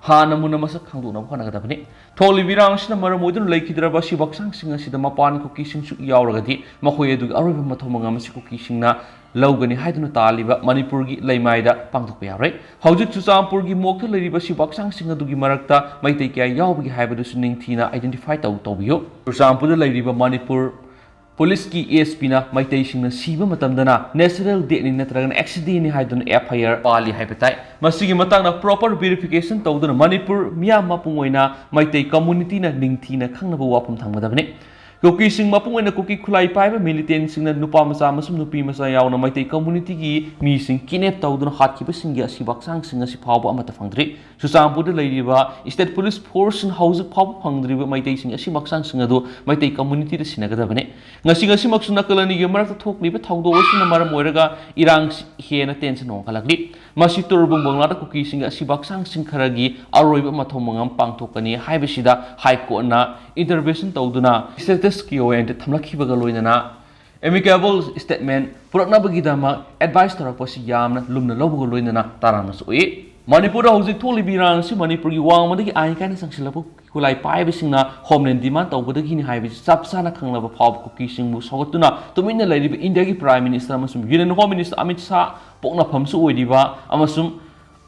ꯍꯥꯟꯅ ꯃꯨꯟꯅ ꯃꯁꯛ ꯈꯪꯗꯣꯛꯅꯕ ꯍꯣꯠꯅꯒꯗꯕꯅꯤ꯫ ꯊꯣꯛꯂꯤꯕ ꯏꯔꯥꯡ ꯑꯁꯤꯅ ꯃꯔꯝ ꯑꯣꯏꯗꯨꯅ ꯂꯩꯈꯤꯗ꯭ꯔꯕ ꯑꯁꯤꯕ ꯍꯛꯆꯥꯡꯁꯤꯡ ꯑꯁꯤꯗ ꯃꯄꯥꯟ ꯀꯨꯀꯤꯁꯤꯡꯁꯨ ꯌꯥꯎꯔꯒꯗꯤ ꯃꯈꯣꯏ ꯑꯗꯨꯒꯤ ꯑꯔꯣꯏꯕ ꯃꯊꯧ ꯃꯉꯝ ꯑꯁꯤ ꯀꯨꯀꯤꯁꯤꯡꯅ ꯂꯧꯒꯅꯤ ꯍꯥꯏꯗꯨꯅ ꯇꯥꯜꯂꯤꯕ ꯃꯅꯤꯄꯨꯔꯒꯤ ꯂꯩꯃꯥꯏꯗ ꯄꯥꯡꯊꯣꯛꯄ ꯌꯥꯔꯣꯏ꯫ ꯍꯧꯖꯤꯛ ꯆꯨꯔꯆꯥꯟꯄꯨꯔꯒꯤ morgue ꯇ ꯂꯩꯔꯤꯕ ꯑꯁꯤꯕ ꯍꯛꯆꯥꯡꯁꯤꯡ ꯑꯗꯨꯒꯤ ꯃꯔꯛꯇ ꯃꯩꯇꯩ ꯀꯌꯥ ꯌꯥꯎꯕꯒꯦ ꯍꯥꯏꯕꯗꯨꯁꯨ ꯅꯤꯡꯊꯤꯅ identify ꯇꯧ ꯇꯧꯕꯤꯌꯨ꯫ ꯆꯨꯔꯆꯥꯟꯄꯨꯔꯗ ꯂꯩꯔꯤꯕ ꯃꯅꯤꯄꯨꯔ Police ꯀꯤ SP ꯅ ꯃꯩꯇꯩꯁꯤꯡꯅ ꯁꯤꯕ ꯃꯇꯝꯗꯅ natural death ꯅꯤ ꯅꯠꯇ꯭ꯔꯒꯅ accident ꯅꯤ ꯍꯥꯏꯗꯨꯅ FIR ꯄꯥꯜꯂꯤ ꯍꯥꯏꯕ ꯇꯥꯏ꯫ ꯃꯁꯤꯒꯤ ꯃꯇꯥꯡꯗ proper verification ꯇꯧꯗꯨꯅ ꯃꯅꯤꯄꯨꯔ ꯃꯤꯌꯥꯝ ꯃꯄꯨꯡ ꯑꯣꯏꯅ ꯃꯩꯇꯩ community ꯅ ꯅꯤꯡꯊꯤꯅ ꯈꯪꯅꯕ ꯋꯥꯐꯝ ꯊꯝꯒꯗꯕꯅꯤ꯫ ꯀꯨꯀꯤꯁꯤꯡ ꯃꯄꯨꯡ ꯑꯣꯏꯅ ꯀꯨꯀꯤ ꯈꯨꯠꯂꯥꯏ ꯄꯥꯏꯕ militant ꯁꯤꯡꯅ ꯅꯨꯄꯥ ꯃꯆꯥ ꯑꯃꯁꯨꯡ ꯅꯨꯄꯤ ꯃꯆꯥ ꯌꯥꯎꯅ ꯃꯩꯇꯩ community ꯒꯤ ꯃꯤꯁꯤꯡ kidnap ꯇꯧꯗꯨꯅ ꯍꯥꯠꯈꯤꯕꯁꯤꯡꯒꯤ ꯑꯁꯤꯕ ꯍꯛꯆꯥꯡꯁꯤꯡ ꯑꯁꯤ ꯐꯥꯎꯕ ꯑꯃꯠꯇ ꯐꯪꯗ꯭ꯔꯤ꯫ ꯆꯨꯔꯆꯥꯟꯄꯨꯔꯗ ꯂꯩꯔꯤꯕ state police force ꯁꯤꯡ ꯍꯧꯖꯤꯛ ꯐꯥꯎꯕ ꯐꯪꯗ꯭ꯔꯤꯕ ꯃꯩꯇꯩꯁꯤꯡ ꯑꯁꯤꯕ ꯍꯛꯆꯥꯡꯁꯤꯡ ꯑꯗꯨ ꯃꯩꯇꯩ community ꯗ ꯁꯤꯟꯅꯒꯗꯕꯅꯤ꯫ ꯉꯁꯤ ꯉꯁꯤꯃꯛꯁꯨ ꯅꯥꯀꯜ ꯑꯅꯤꯒꯤ ꯃꯔꯛꯇ ꯊꯣꯛꯂꯤꯕ ꯊꯧꯗꯣꯛ ꯑꯁꯤꯅ ꯃꯔꯝ ꯑꯣꯏꯔꯒ ꯏꯔꯥꯡ ꯍꯦꯟꯅ tension ꯋꯥꯡꯈꯠꯂꯛꯂꯤ꯫ ꯃꯁꯤ ꯇꯨꯔꯕꯨꯡ ꯕꯪꯂꯥꯗ ꯀꯨꯀꯤꯁꯤꯡꯒꯤ ꯑꯁꯤꯕ ꯍꯛꯆꯥꯡꯁꯤꯡ ꯈꯔꯒꯤ ꯑꯔꯣꯏꯕ ꯃꯊꯧ ꯃꯉꯝ ꯄꯥꯡꯊꯣꯛꯀꯅꯤ ꯍꯥꯏꯕꯁꯤꯗ High Court ꯅ intervention ꯇꯧꯗꯨꯅ status quo ꯊꯝꯂꯛꯈꯤꯕꯒ ꯂꯣꯏꯅꯅ amicable statement ꯄꯨꯔꯛꯅꯕꯒꯤꯗꯃꯛ advice ꯇꯧꯔꯛꯄꯁꯤ ꯌꯥꯝꯅ ꯂꯨꯝꯅ ꯂꯧꯕꯒ ꯂꯣꯏꯅꯅ ꯇꯔꯥꯝꯅꯁꯨ ꯑꯣꯛꯏ꯫ ꯃꯅꯤꯄꯨꯔꯗ ꯍꯧꯖꯤꯛ ꯊꯣꯛꯂꯤꯕ ꯏꯔꯥꯡ ꯑꯁꯤ ꯃꯅꯤꯄꯨꯔꯒꯤ ꯋꯥꯡꯃꯗꯒꯤ ꯑꯥꯏꯟ ꯀꯥꯏꯅ ꯆꯪꯁꯤꯜꯂꯛꯄ ꯈꯨꯠꯂꯥꯏ ꯄꯥꯏꯕꯁꯤꯡꯅ ꯍꯣꯝꯂꯦꯟ ꯗꯤꯃꯥꯟ ꯇꯧꯕꯗꯒꯤꯅꯤ ꯍꯥꯏꯕꯁꯤ ꯆꯞ ꯆꯥꯅ ꯈꯪꯂꯕ ꯐꯥꯎꯕ ꯀꯨꯀꯤꯁꯤꯡꯕꯨ ꯁꯧꯒꯠꯇꯨꯅ ꯇꯨꯃꯤꯟꯅ ꯂꯩꯔꯤꯕ ꯏꯟꯗꯤꯌꯥꯒꯤ Prime Minister ꯑꯃꯁꯨꯡ Union Home Minister Amit Shah ꯄꯣꯛꯅꯐꯝꯁꯨ ꯑꯣꯏꯔꯤꯕ ꯑꯃꯁꯨꯡ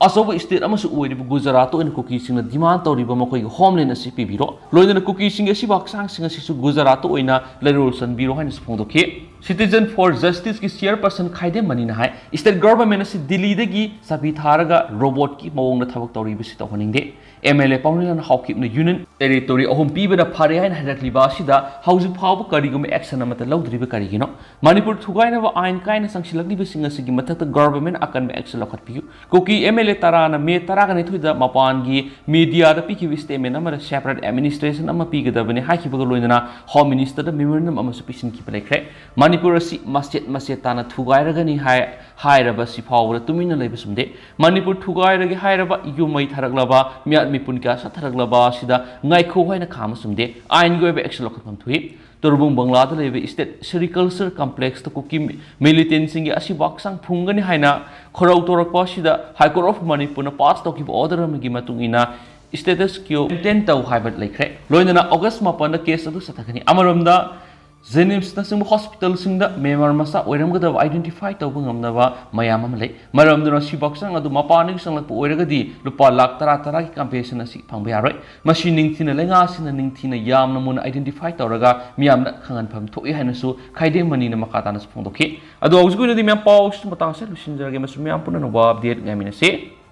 ꯑꯆꯧꯕ state ꯑꯃꯁꯨ ꯑꯣꯏꯔꯤꯕ ꯒꯨꯖꯔꯥꯠꯇ ꯑꯣꯏꯅ ꯀꯨꯀꯤꯁꯤꯡꯅ demand ꯇꯧꯔꯤꯕ ꯃꯈꯣꯏꯒꯤ ꯍꯣꯝꯂꯦꯟ ꯑꯁꯤ ꯄꯤꯕꯤꯔꯣ꯫ ꯂꯣꯏꯅꯅ ꯀꯨꯀꯤꯁꯤꯡꯒꯤ ꯑꯁꯤꯕ ꯍꯛꯆꯥꯡꯁꯤꯡ ꯑꯁꯤꯁꯨ ꯒꯨꯖꯔꯥꯠꯇ ꯑꯣꯏꯅ ꯂꯩꯔꯣꯜ ꯆꯟꯕꯤꯔꯣ ꯍꯥꯏꯅꯁꯨ ꯐꯣꯡꯗꯣꯛꯈꯤ꯫ Citizen for Justiceꯀꯤ chairperson Khaidem ꯃꯅꯤꯅ high, state government ꯑꯁꯤ ꯗꯤꯜꯂꯤꯗꯒꯤ ꯆꯥꯕꯤ ꯊꯥꯔꯒ ꯔꯣꯕꯣꯠꯀꯤ ꯃꯑꯣꯡꯗ ꯊꯕꯛ ꯇꯧꯔꯤꯕꯁꯤ ꯇꯧꯍꯟꯅꯤꯡꯗꯦ꯫ MLA ꯄꯥꯎꯅꯤꯂꯥꯟ ꯍꯥꯎꯀꯤꯞꯅ union territory ꯑꯍꯨꯝ ꯄꯤꯕꯅ ꯐꯔꯦ ꯍꯥꯏꯅ ꯍꯥꯏꯔꯛꯂꯤꯕ ꯑꯁꯤꯗ ꯍꯧꯖꯤꯛ ꯐꯥꯎꯕ ꯀꯔꯤꯒꯨꯝꯕ action ꯑꯃꯠꯇ ꯂꯧꯗ꯭ꯔꯤꯕ ꯀꯔꯤꯒꯤꯅꯣ? ꯃꯅꯤꯄꯨꯔ ꯊꯨꯒꯥꯏꯅꯕ ꯑꯥꯏꯟ ꯀꯥꯏꯅ ꯆꯪꯁꯤꯜꯂꯛꯂꯤꯕꯁꯤꯡ ꯑꯁꯤꯒꯤ ꯃꯊꯛꯇ government ꯑꯀꯟꯕ action ꯂꯧꯈꯠꯄꯤꯌꯨ꯫ ꯀꯨꯀꯤ MLA ꯇꯔꯥꯅ May ꯇꯔꯥꯒ ꯅꯤꯊꯣꯏꯗ ꯃꯄꯥꯟꯒꯤ mediaꯗ ꯄꯤꯈꯤꯕ statement ꯑꯃꯗ separate administration ꯑꯃ ꯄꯤꯒꯗꯕꯅꯤ ꯍꯥꯏꯈꯤꯕꯒ ꯂꯣꯏꯅꯅ Home Ministerꯗ memorandum ꯑꯃꯁꯨ ꯄꯤꯁꯤꯟꯈꯤꯕ ꯂꯩꯈ꯭ꯔꯦ꯫ ꯃꯅꯤꯄꯨꯔ ꯑꯁꯤ ꯃꯆꯦꯠ ꯃꯆꯦꯠ ꯇꯥꯅ ꯊꯨꯒꯥꯏꯔꯒꯅꯤ ꯍꯥꯏ ꯍꯥꯏꯔꯕ ꯁꯤ ꯐꯥꯎꯕꯗ ꯇꯨꯃꯤꯟꯅ ꯂꯩꯕ ꯆꯨꯝꯗꯦ꯫ ꯃꯅꯤꯄꯨꯔ ꯊꯨꯒꯥꯏꯔꯒꯦ ꯍꯥꯏꯔꯕ, ꯌꯨꯝ ꯃꯩ ꯊꯥꯔꯛꯂꯕ, ꯃꯤꯌꯥꯠ ꯃꯤꯄꯨꯟ ꯀꯌꯥ ꯆꯠꯊꯔꯛꯂꯕ ꯑꯁꯤꯗ ꯉꯥꯏꯈꯣ ꯍꯥꯏꯅ ꯈꯥꯝꯕ ꯆꯨꯝꯗꯦ꯫ ꯑꯥꯏꯟꯒꯤ ꯑꯣꯏꯕ action ꯂꯧꯈꯠꯐꯝ ꯊꯣꯛꯏ꯫ ꯇꯣꯔꯕꯨꯡ ꯕꯪꯒ꯭ꯂꯥꯗ ꯂꯩꯕ state sericulture complexꯇ ꯀꯨꯀꯤ militantꯁꯤꯡꯒꯤ ꯑꯁꯤꯕ ꯍꯛꯆꯥꯡ ꯐꯨꯝꯒꯅꯤ ꯍꯥꯏꯅ ꯈꯣꯔꯧ ꯇꯧꯔꯛꯄ ꯑꯁꯤꯗ High Court of ꯃꯅꯤꯄꯨꯔꯅ pass ꯇꯧꯈꯤꯕ order ꯑꯃꯒꯤ ꯃꯇꯨꯡ ꯏꯟꯅ status quo maintain ꯇꯧ ꯍꯥꯏꯕ ꯂꯩꯈ꯭ꯔꯦ꯫ ꯂꯣꯏꯅꯅ August ꯃꯥꯄꯟꯗ case ꯑꯗꯨ ꯆꯠꯊꯒꯅꯤ꯫ ꯑꯃꯔꯣꯝꯗ JNIMSꯅꯆꯤꯡꯕ hospitalꯁꯤꯡꯗ ꯃ꯭ꯌꯥꯟꯃꯥꯔ ꯃꯆꯥ ꯑꯣꯏꯔꯝꯒꯗꯕ identify ꯇꯧꯕ ꯉꯝꯅꯕ ꯃꯌꯥꯝ ꯑꯃ ꯂꯩ꯫ ꯃꯔꯝ ꯑꯗꯨꯅ ꯑꯁꯤꯕ ꯍꯛꯆꯥꯡ ꯑꯗꯨ ꯃꯄꯥꯟꯗꯒꯤ ꯆꯪꯂꯛꯄ ꯑꯣꯏꯔꯒꯗꯤ ꯂꯨꯄꯥ ꯂꯥꯈ ꯇꯔꯥ ꯇꯔꯥꯒꯤ compensation ꯑꯁꯤ ꯐꯪꯕ ꯌꯥꯔꯣꯏ꯫ ꯃꯁꯤ ꯅꯤꯡꯊꯤꯅ ꯂꯩꯉꯥꯛꯁꯤꯡꯅ ꯅꯤꯡꯊꯤꯅ ꯌꯥꯝꯅ ꯃꯨꯟꯅ identify ꯇꯧꯔꯒ ꯃꯤꯌꯥꯝꯅ ꯈꯪꯍꯟꯐꯝ ꯊꯣꯛꯏ ꯍꯥꯏꯅꯁꯨ ꯈꯥꯏꯗꯦꯝ ꯃꯅꯤꯅ ꯃꯈꯥ ꯇꯥꯅꯁꯨ ꯐꯣꯡꯗꯣꯛꯈꯤ꯫ ꯑꯗꯣ ꯍꯧꯖꯤꯛꯀꯤ ꯑꯣꯏꯅꯗꯤ ꯃꯌꯥꯝ ꯄꯥꯎꯁꯤ ꯃꯇꯥꯡꯁꯦ ꯂꯣꯏꯁꯤꯟꯖꯔꯒꯦ꯫ ꯃꯁꯤ ꯃꯌꯥꯝ ꯄꯨꯟꯅ ꯑꯅꯧꯕ update ꯉꯥꯏꯃꯤꯟꯅꯁꯤ꯫